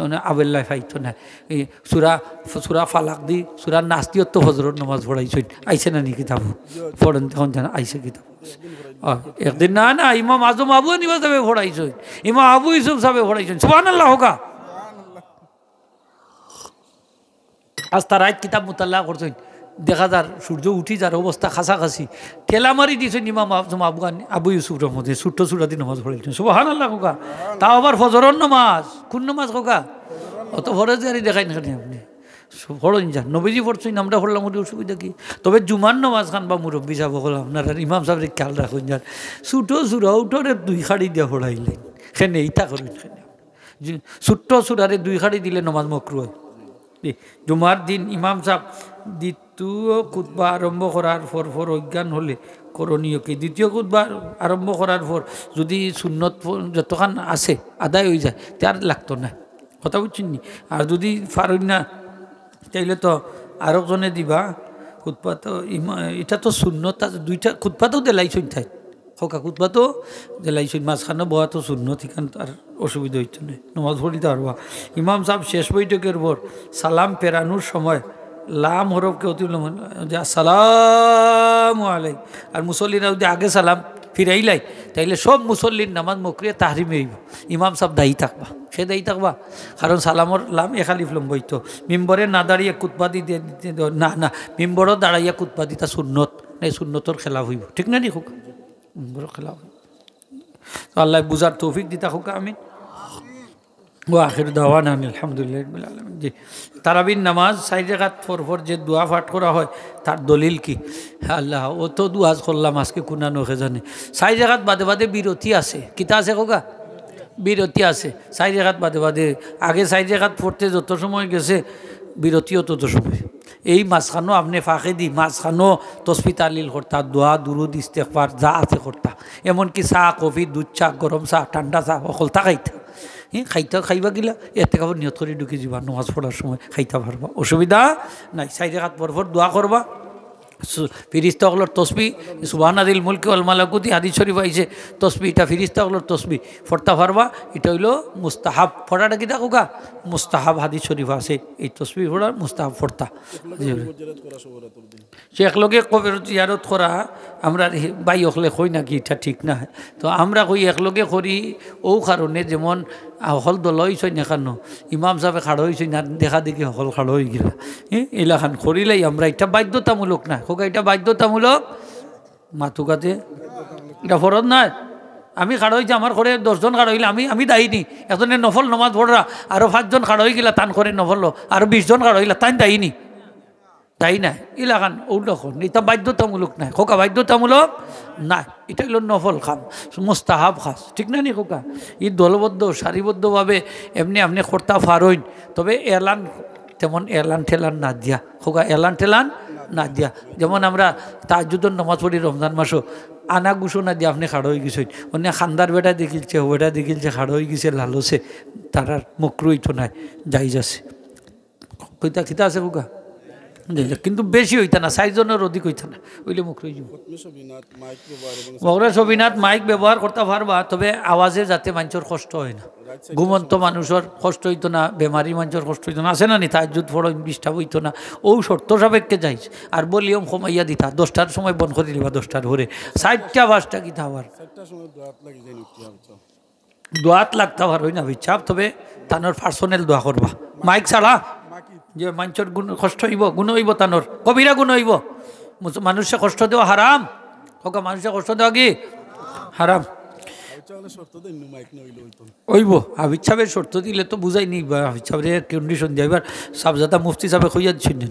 মানে আবেল্লায় পাইতো না। এই সূরা, সূরা ফালাক দি, সূরা নাস দিও তো ফজরর নমাজ পড়াইছইন, আইছে না নি কিতাব? পড়েন তখন জানা আইছে কিতাব। আহ, একদিন না, না, ইমাম আজম আবু হানিফা সাবে পড়াইছইন, ইমাম আবু ইউসুফ সাবে পড়াইছইন। সুবহানাল্লাহ কউক্কা। আস্তা রাইত কিতাব মুতাল্লা করছইন, দেখা যার সূর্য উঠি যার অবস্থা কাছাকাছি, ঠেলা মারি দিছইন ইমাম আজম আবু হানি-, আবু ইউসুফ রহমতে, ছোট্ট সূরা দি নমাজ পড়াইছইন। সুবহানাল্লাহ কউক্কা। তাও আবার ফজরর নমাজ। কোন নমাজ কউক্কা? অত ফরজ জারি দেখাইন কেনে আপনে? সু-, পড়ইন যান। নবীজি পড়ছইন, আমরা পড়লাম, ওটি অসুবিধা কি? তবে জুমার নমাজ খান বা মুরব্বি সাব অকল আপনারা ইমাম সাবরে খেয়াল রাখইন যান। ছোট সূরা উঠরে দুই খাড়ি দিয়া পড়াইলে। কেনে ইতা করইন কেনে? জি, ছোট্ট সূরারে দুই খাড়ি দিলে নমাজ মকরু অয়। জি, জুমার দিন ইমাম সাব দ্বিতীয় খুতবা আরম্ভ করার পর পর অজ্ঞান হলে করণীয় কি? দ্বিতীয় খুতবা আরম্ভ করার পর যদি সুন্নত ফ-, যতখান আছে আদায় অইযায়, তে আর লাগতো না। কথা বুঝছইন নি? আর যদি পারইন না, তাইলে তো আরক জনে দিবা। খুতবা তো ইমা-, ইটা তো সুন্নত, আর দুইটা খুতবা তো দিলাইছইন তাইন। কউক্কা, খুতবা তো দিলাইছইন, মাঝখানো বওয়া তো সুন্নত, ইখান তো আর অসুবিধা অইতো নায়, নমাজ পড়িতা পারবা। ইমাম সাব শেষ বৈঠকর পর সালাম ফেরানোর সময় লাম হরফকে অতি বিলম্ব যে আসসালামু আলাইকুম, আর মুসল্লিরা যদি আগে সালাম ফিরাইলায়, তাইলে সব মুসল্লির নমাজ মকরুহে তাহরিমি অইবো। ইমাম সাব দায়ী থাকবা। কে দায়ী থাকবা? কারণ সালামর লাম এক আলিফ লম্ব অইতো। মিম্বরে না দাঁড়াইয়া খুতবা দি-, দি-, দি-, দি-, না, না, মিম্বরো দাঁড়াইয়া খুতবা দিতা সুন্নত, না, সুন্নতর খেলাফ অইবো। ঠিক না নি কউক্কা? মিম্বরর খেলাফ অইবো। তো আল্লায় বুঝার তৌফিক দিতা কউক্কা, আমিন। ওয়া আখিরু দাওয়ানা আনিল হামদুলিল্লাহি রাব্বিল আলামিন। জি, তারাবির নামাজ চাইর রাকাত পর পর যে দোয়া পাঠ করা হয়, তার দলিল কি? আল্লাহ, অত দোয়া করলাম আজকে কুনানো কে জানে। চাইর রাকাত বাদে বাদে বিরতি আছে। কিতা আছে কউক্কা? বিরতি আছে। চাইর রাকাত বাদে বাদে, আগে চাইর রাকাত পড়তে যত সময় গেছে, বিরতিও তত সময়। এই মাঝখানো আপনে ফাঁকেদি, মাঝখানো তসবি তাহলিল করতা, দোয়া, দুরুদ, ইস্তেগফার যা আছে করতা। এমনকি চা, কফি, দুধ চা, গরম চা, ঠান্ডা চা, হকলতা খাইতা। হি, খাইতা, খাইবা কিলা? এতেকাফর নিয়ত করি ঢুকি যিবা, নমাজ পড়ার সময় খাইতা পারবা, অসুবিধা নাই। চাইর রাকাত পর পর দোয়া করবা। সু-, ফিরিস্তা অকলর তসবি, সুবহানাদিল মুলকি ওয়াল মালাকুতি, হাদিস শরীফ আইছে, তসবি, ইটা ফিরিস্তা অকলর তসবি, পড়তা পারবা। ইটা অইলো মুস্তাহাব। পড়াটা কিতা কউক্কা? মুস্তাহাব, হাদিস শরীফ আছে, এই তসবি পড়া মুস্তাহাব পড়তা। জি। সে একলগে কবর জিয়ারত করা, আমরা হে-, ভাই অকলে কই নাকি ইটা ঠিক না। তো আমরা কই একলগে করি, অউ কারণে যেমন হকল দল অইছইন এখানো, ইমাম সাবে খাড়া অইছইন, আর দেখা দেখি হকল খাড়া অইগেলা। হে, ইলাখান করিলাই আমরা, ইটা বাধ্যতামূলক না। কউক্কা, ইটা বাধ্যতামূলক? মাতুক্কা তে? ইটা ফরজ নায়। আমি খাড়া অইছি, আমার ঘরে দশ জন খাড়া অইলে আমি, আমি দায়ী নি? একজনে নফল নমাজ পড়রা, আরো পাঁচ জন খাড়া অইগেলা, তান ঘরে নফললো, আরো বিশ জন খাড়া অইলা, তাইন দায়ী নি? দায়ী নায়। ইলাখান অউলা কউক্কা, ইটা বাধ্যতামূলক নায়। কউক্কা, বাধ্যতামূলক নায়। ইটা অইলো নফল কাম, মুস্তাহাব কাজ। ঠিক না নি কউক্কা? ই দলবদ্ধ, সারিবদ্ধভাবে এমনে আপনে করতা পারইন। তবে এলান, তেমন এলান টেলান না দিয়া। কউক্কা, এলান টেলান না দিয়া। যেমন আমরা তাহাজ্জুদর নমাজ পড়ি রমজান মাসো, আনা ঘোষণা দিয়া আপনে খাড়া অইগেছইন। অনে কান্দার বেটা দেখিলছে, ও বেটা দেখিলছে, খাড়া অইগেছে লালসে, তারার মকরু অইতো নায়, জায়েজ আছে। কইতা কিতা আছে কউক্কা? জি, জি, কিন্তু বেশি অইতা না, চাইর জনর অধিক অইতা না, অইলে মকরু অইযিবো। মকরু সবিনাত মাইক ব্যবহার করতা পারবা, তবে আওয়াজে যাতে মানষর কষ্ট অয় না, ঘুমন্ত মানুষর কষ্ট অইতো না, বেমারি মানষর কষ্ট অইতো না, আছে না নি? তাহাজ্জুদ পড়ইন, disturb অইতো না, অউ শর্ত সাপেক্ষে জায়েজ। আর ভলিউম কমাইয়া দিতা, দশটার সময় বন্ধ করি দিবা, দশটার পরে চাইরটা পাঁচটা কিতা আবার। দোয়াত লাগতা পারইন না বিচাব, তবে তানর personal দোয়া করবা। মাইক ছাড়া, যে মানষর গুণ, কষ্ট অইবো, গুনা অইবো তানর, কবিরা গুনা অইবো। মুস-, মানুষরে কষ্ট দেওয়া হারাম। কউক্কা, মানুষরে কষ্ট দেওয়া কি? হারাম। তাহলে শর্ত দেন, মাইক না হইলে হইতো না। অইবো, হাফিজ সাবে শর্ত দিলে তো বুঝাই নি, বা হাফিজ সাবরে কন্ডিশন দিয়া, এবার সাবজাদা মুফতি সাবে কইয়া দিছইন নি।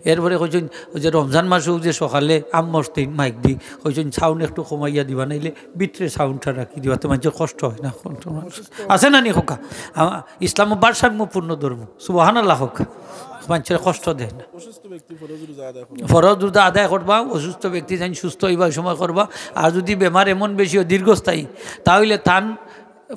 এরপরে কইছইন, ওই যে রমজান মাসে যে সকালে আম মস্তিন মাইক দি, কইছইন সাউন্ড একটু কমাইয়া দিবা, নাইলে ভিতরে সাউন্ডটা রাখি দিবা, তো মানষর কষ্ট অয় না। কষ্ট মানুষ আছে না নি খোকা? আমা-, ইসলাম ভারসাম্যপূর্ণ ধর্ম, সুবহানাল্লাহ খোকা। মানষর কষ্ট দেয় না। অসুস্থ ব্যক্তি ফরজ রোজা আদায় করবে। ফরজ রোজা আদায় করবা, অসুস্থ ব্যক্তি যেন সুস্থ অইবা, ওই সময় করবা। আর যদি বেমার এমন বেশি অয়, দীর্ঘস্থায়ী, তাহলে তান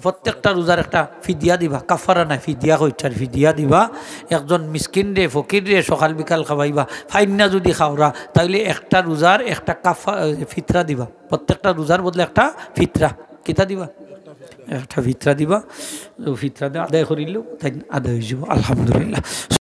প্রত্যেকটা রোজার একটা ফিদিয়া দিবা, কাফারা না, ফিদিয়া কইটার ফিদিয়া দিবা। একজন মিসকিন রে, ফকির রে সকাল বিকাল খাওয়াইবা, ফাইন্না যদি খাওরা, তাইলে একটা রোজার একটা কাফা-, ফিতরা দিবা, প্রত্যেকটা রোজার বদলে একটা ফিতরা। কিতা দিবা? একটা ফিতরা দিবা। ও ফিতরা দিয়ে আদায় করিলেও তাই আদায় হয়ে যাবো, আলহামদুলিল্লাহ।